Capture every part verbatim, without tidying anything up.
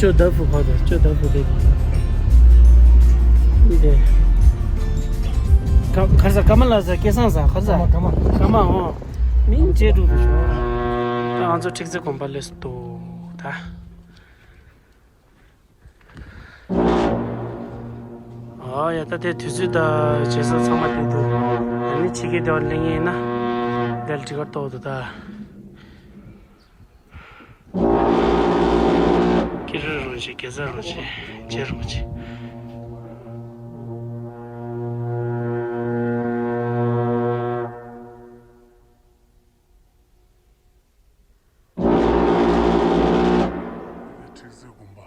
ཅོ་ད་ཕུ་ཁ་ད་ཅོ་ད་ཕུ་དེ། དེ། ཁ་ཁར་ས་ཀ་མ་ལ་ས་སྐལ་བཟང་ས་ཁར་ས། ཀ་མ་ཀ་མ། ཀ་མ་འོ། མིང་ཅེ་ཀྲུག་ཏུ་ཤོག་ད་ང་ཚོ་ཁྲིག་རྩེ་དགོན་པ་སླེབས་སོང་ད། ཨ་ཡ་ད་དེ་དུས་ཚོད་ད་བྱེད་ས་ཚང་མ་དེ་འདུག་ཨ་ནི་ཕྱི་རྒྱལ་དེ་བ་སླེབས་ངེས་ཡིན་ན། དེ་ལ་ཊི་ཀེ་ཊི་ཏོག་འདུག་ད། ཀི་རི་རིན་པོ་ཆེ། གེ་སར་རིན་པོ་ཆེ། རྗེ་རིན་པོ་ཆེ། ཁྲིག་རྩེ་དགོན་པ།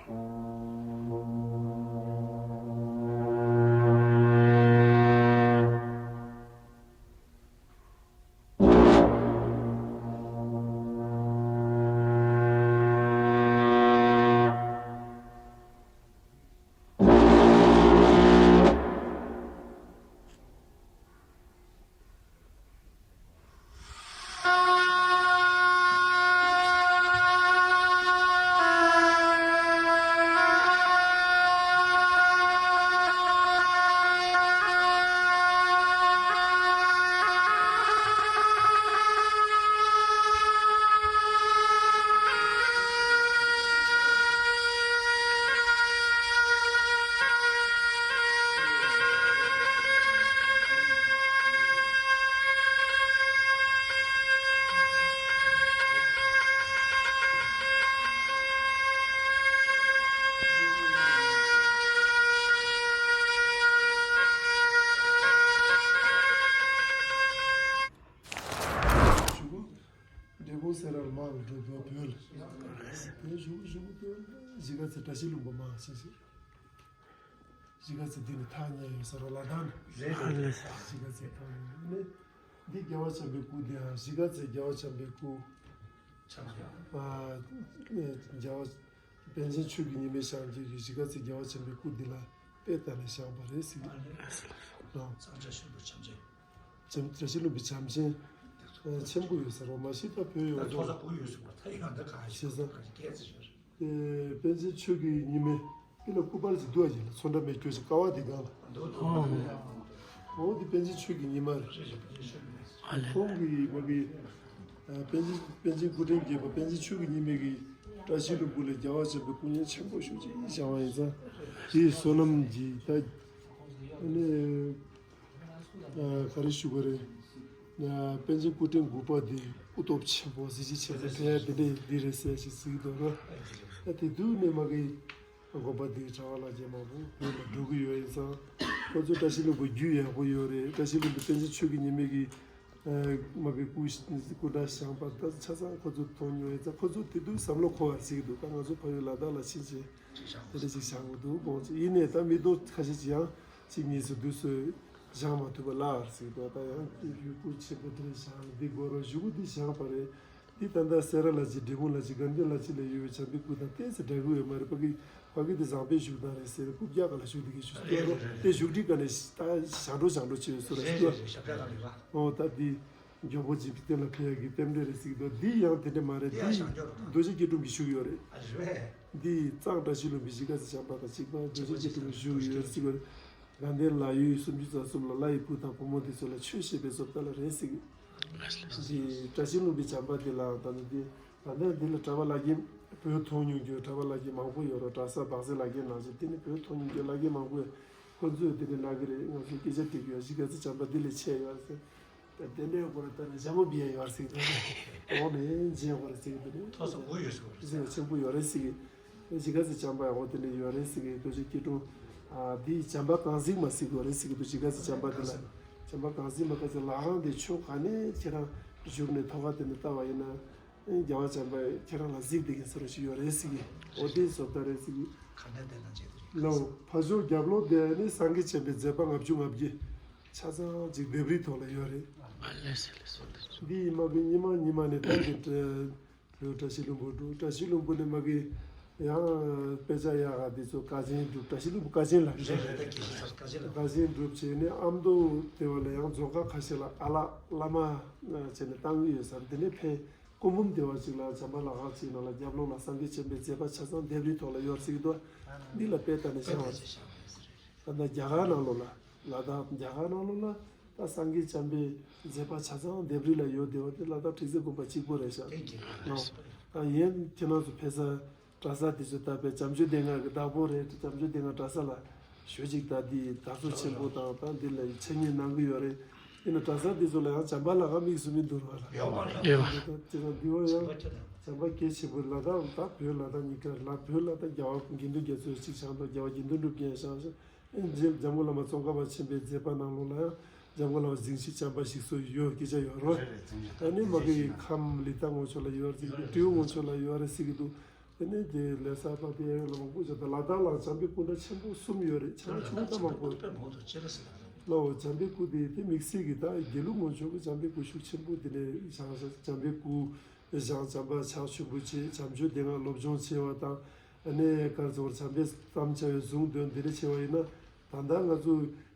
འབྲས་སྤུངས་སེ་ར་ལ་མར་འགྲོ་དུས་བོད་ལ། བོད་བཞུགས་བཞུགས་དུས་གཞིས་ཀ་རྩེ་བཀྲ་ཤིས་ལྷུན་པོ་མར་ཕྱིན་ཞིག་གཞིས་ཀ་རྩེ་འདི་ནས་ཐག་ཉེ་ཡོད་ས་རེད་ལ་དྭགས་ནས། རེད་རེད། གཞིས་ཀ་རྩེ་ཐག་ཉེ་ནས་འདི་རྒྱལ་བ་བྱམས་པའི་སྐུ་འདི་ཡང་གཞིས་ཀ་རྩེ་རྒྱལ་བ་བྱམས་པའི་སྐུ། བྱམས་པ། རྒྱལ་བ་པཎ་ཆེན་ཆོས་ཀྱི་ཉི་མའི་ཞབས་རྗེས་ཀྱི་གཞིས་ཀ་རྩེ་རྒྱལ་བ་བྱམས་པའི་སྐུ་འདི་ལ་དཔེ་ལྟ་ནས་བཞེངས་པ་རེད་ཟེར་གྱི་འདུག་བཀྲ་ཤིས་ལྷུན་པོའི་བྱམས་ཆེན། བྱམས་བཀྲ་ཤིས་ལྷུན་པོའི་བྱམས་ཆེན་ཆེན་པོ་ཡོད་ས་རེད་མ་གཞི་ད་བོད་ཡོད་འགྲོ། ཐོག་ས་བོད་ཡོད་ཟེར་བ་ད་ཡང་ད་ག་ཞེ་ས། ག་ཞིག་སྐད་ཆ་ཤོར། དེ་པཎ་ཆེན་ཆོས་ཀྱི་ཉི་མ་འདི་ལ་སྐུ་པར་ཞིག་འདུག་ཨ། ཡིན་ལ་ཚོན་ཁྲ་མེད་སྐྱོ་ཞིག་ཀ་བ་འདི་སྒང་ལ། འོ་འདི་པཎ་ཆེན་ཆོས་ཀྱི་ཉི་མ་རེད། ཁོང་གི་མ་གི་པཎ་ཆེན་པཎ་ཆེན་སྐུ་ཕྲེང་བརྒྱད་པ་པཎ་ཆེན་ཆོས་ཀྱི་ཉི་མ་གི་བཀྲ་ཤིས་ལྷུན་པོ་ལ་རྒྱལ་བ་བྱམས་པའི་སྐུ་བརྙན་ཆེན་པོ་ཞེ་ཅིག་བཞེངས་པ་ཡིན་ཙང་དེའི་བསོད་ནམས་ཀྱིས་ད་ཨ་ནི། ག་རེ་ཞུ་དགོས་རེད། པཎ་ཆེན་སྐུ་ཕྲེང་དགུ་པ་འདི་སྐུ་སྟོབས་ཆེན་པོ་གཟི་བརྗིད་ཆེན་པོ་དེ་ཡང་འདི་འདྲས་འདི་རེད་ཟེར་ཞིག་གཟིགས་འདུག་ར། ད་དེ་དུས་ནས་མ་གི་དགོན་པ་འདིའི་གྲྭ་པ་ལྷན་རྒྱས་མང་པོ་བོད་ལ་འགྲོ་གི་ཡོད་ཡིན་ཙང་ཁོ་ཚོ་བཀྲ་ཤིས་ལྷུན་པོ་རྒྱུས་ཡག་པོ་ཡོད་རེད། བཀྲ་ཤིས་ལྷུན་པོ་པཎ་ཆེན་ཆོས་ཀྱི་ཉི་མ་གི་མ་གི་སྐུ་སྐུ་འདྲ་བཞེངས་པ་ད་ཆ་ཚང་ཁོ་ཚོ་མཐོང་མྱོང་ཡིན་ཙང་ཁོ་ཚོ་དེ་དུས་བསམ་བློ་འཁོར་བ་ཞིག་འདུག་ད་ང་ཚོ་ཕ་ཡུལ་ལ་དྭགས་ལ་ཕྱིན་ཆད། དེ་འདྲ་ཅིག་བཞག་དགོས་འདུག་དགོངས་ཚུལ་ཡིན་ནས་ད་མི་ཐོག་ཁ་ཤས་ཅིག་ཡང་གཅིག་གཉིས་སུ་དུས་སུ་བཞག་མ་ཐུབ་པ་ལ་ཟེར་དུས་ད་ཡང་ཡུལ་སྐོར་ཆེན་པོ་དེ་འདྲ་བཞག་འདི་དགོས་རོགས་གཞུག་གུ་འདི་བཞག་པ་རེད། འདི་ད་ལྟ་སེ་ར་ལ་ཅིག་འབྲས་སྤུངས་ལ་ཅིག་དགའ་ལྡན་ལ་ཅིག་ལ་ཡོད་པའི་བྱམས་པའི་སྐུ་དང་ཏོག་ཙམ་འདྲ་གི་ཡོད་མ་རེད། ཕ་གི་ཕ་གི་འདི་བཟང་པོའི་བཞུགས་སྟངས་རེད་ཟེར་རྐུབ་བཀྱག་ག་ལ་བཞུགས་འདི་གི་བཞུགས་སྟངས་རེད། དེ་བཞུགས་ཁྲི་ག་ནས་ད་ཞག་འགྲོ་ཞག་འགྲོ་བྱས་སུ་ར་ཞུ་ཨོ་ད་འདི། མགྱོགས་པོ་ཅིག་ཕི་ཏན་ལ་ཕེབས་ཡག་གི་རྟེན་འབྲེལ་རེད་ཟེར་གི་འདུག་འདི་ཡང་དེ་འདྲ་མ་རེད། འདི་རྡོ་རྗེ་སྐྱིལ་ཀྲུང་གི་བཞུགས་ཡོད་རེད། འདི་གཙང་བཀྲ་ཤིས་ལྷུན་པོའི་གཞིས་ཀ་རྩེ་བྱམས་པ་དང་གཅིག་པ་རྡོ་རྗེ་སྐྱིལ་ཀྲུང་གི་བཞུགས་ཡོད་ཟེར་གི་རེད། དགའ་ལྡན་ལ་ཡོད་སུམ་ཅུ་རྩ་གསུམ་ལ་ལྷ་ཡི་བུ་དང་བུ་མོ་འདི་ཚོ་ལ་ཆོས་བཤད་པའི་བཟོ་ལྟ་ལ་རེད་ཟེར་གི། འདི་བཀྲ་ཤིས་ལྷུན་པོའི་བྱམས་པ་འདི་ལ་ད་ནི་འདི་ད་ནི་འདི་ལ་གྲྭ་པ་བླ་རྒན་བོད་མཐོང་མྱོང་རྒྱུ་གྲྭ་པ་བླ་རྒན་མང་པོ་ཡོད་རེད། གྲྭ་ས་སྦག་སེ་བླ་རྒན་ནང་བཞིན་འདི་ནི་བོད་མཐོང་མྱོང་རྒྱུ་བླ་རྒན་མང་པོ་ཡོད། ཁོ་ཚོས་དེ་འདྲ་ལབ་གི་རེད། ང་ཚོས་སྐད་ཆ་དྲིས་ཀྱི་ཡོད། གཞིས་ཀ་རྩེ་བྱམས་པ་འདི་ལས་ཆེ་ཡོད་ཟེར། ད་དེ་འདྲའི་སྐོར་ལ་ལྟ་ན་ཞྭ་མོ་སྦྱིན་ཡ་ཡོད་ཟེར་གི་འདུག་འོག་ནས་མཇལ་དགོས་རེད་ཟེར་གི་འདུག་རེད། ཐོག་ས་མགོ་ཡོད་ཟེར་གི་རེད། ཟེར་ཆེན་པོ་ཡོད་རེད་ཟེར་གི། གཞིས་ཀ་རྩེ་བྱམས་པ་ཡང་འོ་དེ་འདྲ་ཡོད་རེད་ཟེར་གི། རྡོ་རྗེ་སྐྱིལ་ཀྲུང་། ཨ་འདི་བྱམས་པ་གང་གཟིགས་མ་ཟེར་གི་རེད་ཟེར་གི་འདུག་གཞིས་ཀ་རྩེ་བྱམས་པ་འདི་ལ། བྱམས་པ་གང་གཟིགས་མ་ག་ཚོད་ལྷ་ཁང་དེ་ཕྱོགས་ག་ནས་ཁྱེད་རང་བཞུགས་ནས་ཐོག་ཁ་དེ་ནས་ལྟ་བ་ཡིན་ན། རྒྱལ་བ་བྱམས་པ་ཁྱེད་རང་ལ་གཟིགས་བསྡད་མཁན་ཟེར་བ་ཞིག་ཡོད་རེད་ཟེར་གི། འོ་དེ་བཟོ་ལྟ་རེད་ཟེར་གི། ག་ནས་བསྡད་ན་བྱེད་དེ་རེད། ལོ་ཕ་ཞོག་རྒྱབ་ལོགས་དེ་ནི་སངས་རྒྱས་བྱོན་པའི་མཛད་པ་ལྔ་བཅུ་ང་བརྒྱད་ཆ་ཚང་ཅིག་ལྡེབས་རིས་ཐོག་ལ་ཡོད་རེད། ཨ་ལེ་སི་ལེ་སི་ལེ་སི། འདི་ཡིན་མ་གི་ཉི་མ་ཉི་མ་ནས་ད་འདི་བོད་བཀྲ་ཤིས་ལྷུན་པོ་འགྲོ། བཀྲ་ཤིས་ལྷུན་པོ་ནས་མ་གི་ཡང་དཔེ་ཆ་ཡག་ག་འདི་ཚོ་དཀའ་ཆེན་སྒྲུབ། བཀྲ་ཤིས་ལྷུན་པོ་དཀའ་ཆེན་ལ་རེད་རེད། ད་དཀའ་ཆེན་ལ་དཀའ་ཆེན་སྒྲུབ་བྱས་ནས་ཨ་མདོ་དེ་བ་ལ་ཡང་རྫོང་ཁག་ཁ་ཤས་ལ་ཨ་ལགས་བླ་མ་བྱས་ནས་བཏང་གི་ཡོད་ས་རེད། དེ་ནས་ཕེབས། སྐུ་འབུམ་དེ་བ་ཅིག་ལ་བྱམས་པ་ལྷ་ཁང་ཅིག་ནང་ལ་རྒྱབ་ལོགས་ལ་སངས་རྒྱས་བྱོན་པའི་མཛད་པ་ཆ་ཚང་ལྡེབས་རིས་ཐོག་ལ་ཡོད་ཟེར་གྱི་འདུག་འདི་ལ་དཔེ་ལྟ་ནས་བཞག་པ་རེད། ད་ལྟ་རྒྱ་གར་ནང་ལོགས་ལ། ལ་དྭགས་རྒྱ་གར་ནང་ལོགས་ལ་ད་སངས་རྒྱས་བྱོན་པའི་མཛད་པ་ཆ་ཚང་ལྡེབས་རིས་ལ་ཡོད་བསྡད་པ་དེ་ལ་དྭགས་ཁྲི་སྲོང་ལྡེ་བཙན་དགོན་པ་གཅིག་པོ་རེད་ཤག་ཨོ། ད་ཡིན་ཁྱེད་རང་ཚོ་ཕེབས་ས་གྲྭ་ས་དེ་ཚོ་ད་དཔེ་བྱམས་ཆོས་སྡེ་ལྔ་གི་བདག་པོ་རེད། བྱམས་ཆོས་སྡེ་ལྔ་གྲྭ་ས་ལ་ཞུ་ཅིག་ད་འདི་དར་སྲོལ་ཆེན་པོ་དང་ད་འདི་ལ་འཆད་ཉན་གནང་གི་ཡོད་རེད། ཡིན་ན་གྲྭ་ས་དེ་ཚོ་ལ་ཡང་བྱམས་པ་ལྷ་ཁང་དམིགས་སུ་མི་འདུག་ར་ལ། ཡོད་པ་རེད། ཡོད་པ། དེ་དང་འདི་བ་ཡང་བྱམས་པ་གལ་ཆེན་པོ་ལ་དྭགས་ད་བོད་ལ་དྭགས་གཉིས་ཀ་ལ་བོད་ལ་དྭགས་རྒྱལ་བ་དགེ་འདུན་རྒྱ་མཚོ་གཅིག་བཞེངས་དང་རྒྱལ་བ་དགེ་འདུན་གྲུབ་རྒྱལ་བཞེངས་ཤིང་། རྗེ་འཇམ་མགོན་བླ་མ་ཙོང་ཁ་པ་ཆེན་པོའི་མཛད་པ་ནང་ལོགས་ལ་ཡང་འཇམ་མགོན་བླ་མ་རྫིང་ཤིང་བྱམས་པ་ཞིག་གསོ་ཡོད་སྐད་ཆ་ཡོད་རོ། རེད་རེད། རྫིང་ཤིང་ཨ་ནི་མ་གི་ཁམས་ལི་ཏ་ངོ་ཕྱོགས་ལ་ཡོད་རེད། སྤྲེའུ་ངོ་ཕྱོགས་ལ་ཡོད་རེད་ཟེར་གི་འདུག་དེ་ནས་དེ་ལས་ས་པ་དེ་ཡང་ལ་མང་པོ་བྱ་ད་ལ་དྭགས་ལ་བྱམས་པའི་སྐུ་འདྲ་ཆེན་པོ་གསུམ་ཡོད་རེད། ཆ་ལ་ཆུང་ད་མང་པོ་ལོ་བྱམས་པའི་སྐུ་དེ་དེ་དམིགས་བསལ་གི་ད་དགེ་ལུགས་ངོ་ཕྱོགས་ཀྱི་བྱམས་པའི་སྐུ་ཤུགས་ཆེན་པོ་དེ་ནས་བྱང་ས་བྱམས་པའི་སྐུ་བཞེངས་བྱམས་པ་ཕྱག་མཆོད་པོ་ཆེ་བྱམས་ཆོས་སྡེ་ལྔ་སློབ་སྦྱོང་ཆེ་བ་དང་། ཨ་ནེ་གར་ཚོར་བྱམས་པའི་གཏམ་བྱ་བའི་གཟུངས་འདོན་འདི་འདྲ་ཆེ་བ་ཡིན་ན། ད་ལྟ་ང་ཚོ་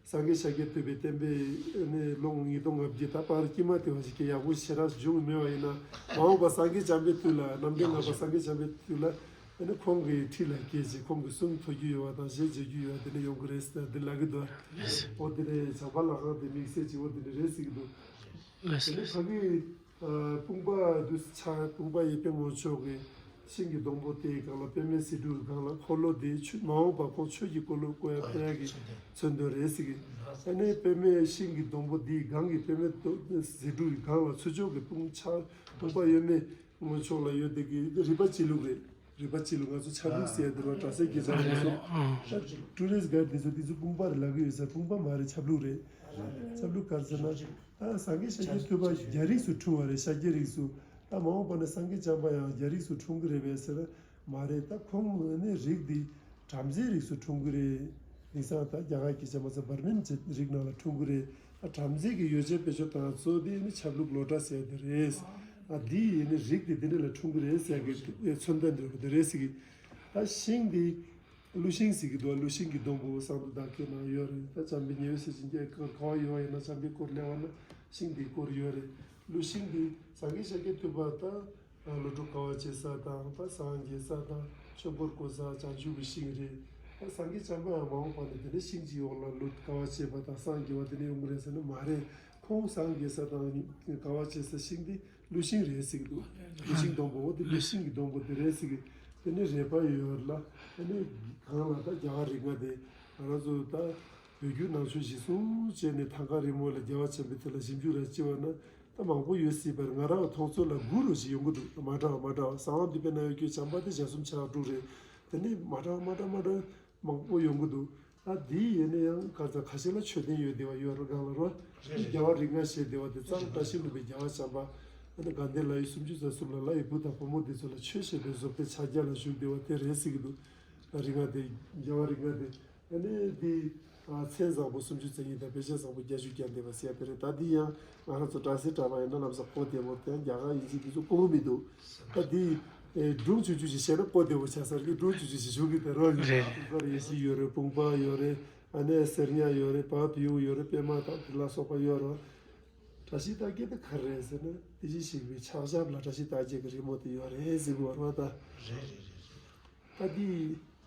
སངས་རྒྱས་ཤཱཀྱ་ཐུབ་པའི་བསྟན་པའི་ཨ་ནེ་ལོ་ཉིས་སྟོང་ལྔ་བརྒྱ་ད་བར་དཀྱིལ་མ་དེ་བ་ཞིག་གི་ཡག་པོ་ཞེ་དྲག་བྱུང་མེད་བ་ཡིན་ན། མ་འོངས་པ་སངས་རྒྱས་བྱམས་པའི་དུས་ལ་རྣམ་འདྲེན་ལྔ་པ་སངས་རྒྱས་བྱམས་པའི་དུས་ལ་ཨ་ནེ་ཁོང་གི་ཁྲི་ལ་སྐྱེས་ཅིག་ཁོང་གི་གསུང་ཐོས་རྒྱུ་ཡོད་བ་དང་ཞལ་མཇལ་རྒྱུ་ཡོད་བ་དེ་འདྲ་ཡོང་གི་རེད་ཟེར་ན་འདི་ལབ་གི་འདུག་འོ་དེ་ནས་བྱམས་པ་ལྷ་ཁང་དེ་དམིགས་བསལ་གྱི་འོ་དེ་འདྲ་རེད་ཟེར་གི་འདུག་དེ་ནས་ཕ་གི། དཔུང་པ་དུ་ཆ་དཔུང་པ་གཡས་པའི་ངོས་ཕྱོགས་ཀྱི་ཤིང་གི་སྡོང་པོ་དེའི་སྒང་ལ་པདྨའི་ཟེའུ་འབྲུ་གི་སྒང་ལ་འཁོར་ལོ་དེའི་ཆུ་མ་འོངས་པ་ཁོང་ཆོས་ཀྱི་འཁོར་ལོ་བསྐོར་ཡ་ཕེབས་ཡ་གི་མཚོན་དོན་རེད་ཟེར་གི། ཨ་ནེ་པདྨའི་ཤིང་གི་སྡོང་པོ་དེའི་སྒང་གི་པདྨའི་ཟེའུ་འབྲུ་གི་སྒང་ལ་ཚུར་ཕྱོགས་ཀྱི་དཔུང་ཆ་དཔུང་པ་གཡོན་མའི་ངོས་ཕྱོགས་ལ་ཡོད་དེ་གི་རི་པ་སྤྱི་བླུགས་རེད། རི་པ་སྤྱི་བླུགས་ང་ཚོ་ཆབ་བླུགས་ཟེར་ཡ་དེ་རུ་གྲྭ་སའི་དགེ་རྩ་ངོ་སོ། ཊུ་རི་སི་གྷའི་ཌི་དེ་ཚོ་དེ་ཚོ་དཔུང་པ་རེད་ལབ་གི་ཡོད་ས་དཔུང་པ་མ་རེད་ཆབ་བླུགས་རེད། ཆབ་བླུགས་ག་རེ་ཟེར་ན། ད་སངས་རྒྱས་ཤཱཀྱ་ཐུབ་པ་རྒྱལ་རིགས་སུ་འཁྲུངས་པ་རེད། ཤཱཀྱ་རིགས་སུ། ད་མ་འོངས་པ་ན་སངས་རྒྱས་བྱམས་པ་ཡང་རྒྱལ་རིགས་སུ་འཁྲུངས་ཀྱི་རེད་པས་ཟེར་ན་མ་རེད། ད་ཁོང་ནི་རིགས་འདི་བྲམ་ཟེའི་རིགས་སུ་འཁྲུངས་ཀྱི་རེད། དེང་སང་ད་རྒྱ་གར་གྱི་བྱས་མ་ཚད་འབར་མན་གྱི་རིགས་ནང་ལ་འཁྲུངས་ཀྱི་རེད། ད་བྲམ་ཟེ་གི་ཡོ་བྱད་བེད་སྤྱོད་བཏང་གཙོ་དེ་ནི་ཆབ་བླུགས་ལོ་གྲྭ་ཟེར་དེ་རེད། ད་འདི་ཡིན་ནི་རིགས་དེ་དེ་འདྲ་ལ་འཁྲུངས་ཀྱི་རེད་ཟེར་གི་མཚོན་དོན་འདྲ་པོ་དེ་རེད་ཟེར་གི། ད་ཤིང་འདི། ཀླུ་ཤིང་ཟེར་གྱི་འདུག་ཀླུ་ཤིང་གི་སྡོང་པོ་སང་དུ་བདག་གི་ནང་ཡོད་རེད། ད་བྱམས་པའི་ཉེ་བའི་སྲས་ཀྱི་རྒྱལ་ཁབ་ག་བ་ཡོད་པ་ཡིན་ན་བྱམས་པའི་སྐོར་གླེང་བ་ན་ཤིང་འདི་སྐོར་ཡོད་རེད། ཀླུ་ཤིང་འདི་སངས་རྒྱས་ཤཱཀྱ་ཐུབ་པ་དང་བློ་གྲོས་དཀའ་བ་སྤྱད་ས་དང་ད་སངས་རྒྱས་ས་དང་ཆོས་འཁོར་བསྐོར་ས་བྱང་ཆུབ་ཀྱི་ཤིང་རེད། ད་སངས་རྒྱས་བྱམས་པ་ཡང་མ་འོངས་པ་ནས་དེ་ནས་ཤིང་གཅིག་འོག་ལ་བློ་དཀའ་བ་སྤྱད་པ་དང་སངས་རྒྱས་པ་དེ་ནས་ཡོང་གི་རེད་ཟེར་ན་མ་རེད། ཁོང་སངས་རྒྱས་ས་དང་དཀའ་བ་སྤྱད་ས་ཤིང་འདི། ཀླུ་ཤིང་རེད་ཟེར་གི་འདུག་ཀླུ་ཤིང་སྡོང་པོ་འོ་དེ་ཀླུ་ཤིང་གི་སྡོང་པོ་དེ་རེད་ཟེར་གི། དེ་ནས་རས་པ་ཡོད་ལ། དེ་ནས་སྒང་ལ་ད་རྒྱ་གར་རིགས་ལྔ་དེ་ང་རང་ཚོ་ད་བོད་བརྒྱུད་ནང་ཆོས་གཞིར་བཟུང་བྱས་ནས་ཐང་ཀ་རི་མོ་ལ་རྒྱལ་བ་ཆེན་པོའི་དུས་ལ་ཞིབ་འཇུག་ར་བྱེད་པ་ན་ད་མང་པོ་ཡོད་སྲིད་པར་ང་རང་གི་མཐོང་ཚོད་ལ་དགུ་རུ་ཞིག་ཡོང་གི་འདུག་མ་འདྲ་བ་མ་འདྲ་བ་གསང་བ་འདུས་པའི་ནང་ཡོད་རྒྱུ་བྱམས་པ་དེ་ཞལ་གསུམ་ཕྱག་དྲུག་རེད། དེ་ནས་མ་འདྲ་བ་མ་འདྲ་མ་འདྲ། མང་པོ་ཡོང་གི་འདུག་ད་འདི་ཡིན་ན་ཡང་ག་ཚ་ཁ་ཤས་ལ་མཆོད་རྟེན་ཡོད་བསྡད་པ་ཡོད་རེད་གང་ལ་རོ། རེད་རེད། རྒྱལ་བ་རིགས་ལྔ་བཞེས་བསྡད་པ་དེ་གཙང་བཀྲ་ཤིས་ལྷུན་པོའི་རྒྱལ་བ་བྱམས་པ། ཨ་ནི་དགའ་ལྡན་ལྷ་ཡུལ་སུམ་ཅུ་རྩ་གསུམ་ལ་ལྷ་ཡི་བུ་དང་བུ་མོ་དེ་ཚོ་ལ་ཆོས་བཤད་པའི་བཟོ་ལྟའི་ཕྱག་རྒྱ་ལ་བཞུགས་བསྡད་པ་དེ་རེད་ཟེར་གི་འདུག་རིགས་ལྔ་དེ་རྒྱལ་བ་རིགས་ལྔ་དེ། ཨ་ནི་འདི་མཚན་བཟང་པོ་སུམ་ཅུ་རྩ་གཉིས་དང་དཔེ་བྱད་བཟང་པོ་བརྒྱད་ཅུ་གྱ་བདུན་པ་ཟེར་ཡ་དེ་རེད། ད་འདི་ཡང་ང་རང་ཚོ་གྲྭ་སའི་གྲྭ་པ་ཡིན་ན་ལམ་སང་གོ་བདེ་མོ་དེ་ཡང་རྒྱ་གར་ཡིན་གཅིག་དེ་ཚོ་གོ་གི་མི་འདུག་ད་འདི། ཨེ་སྒྲུང་ཆུང་ཆུང་ཞིག་བཤད་ན་པོ་བདེ་བོ་ཆགས་ས་རེད། སྒྲུང་ཆུང་ཆུང་ཞིག་ཞུ་གི་དེ་རོ། རེད། དཔུང་པ་རེ་ཞིག་ཡོད་རེད། དཔུང་པ་ཡོད་རེད། ཨ་ནེ་གསེར་ཉ་ཡོད་རེད། བ་བེའུ་ཡོད་རེད། པདྨ་དང་དེ་ལ་སོགས་པ་ཡོད་རེད། བཀྲ་ཤིས་རྟགས་བརྒྱད་དེ་ག་རེ་རེད་ཟེར་ན་དེ་བཞིན་གཤེགས་པའི་ཕྱག་ཞབས་ལ་བཀྲ་ཤིས་རྟགས་བརྒྱད་ཀྱི་རི་མོ་དེ་ཡོད་རེད་ཟེར་གི་བར་བ་ད། རེད་རེད་རེད་རེད། ད་འདི་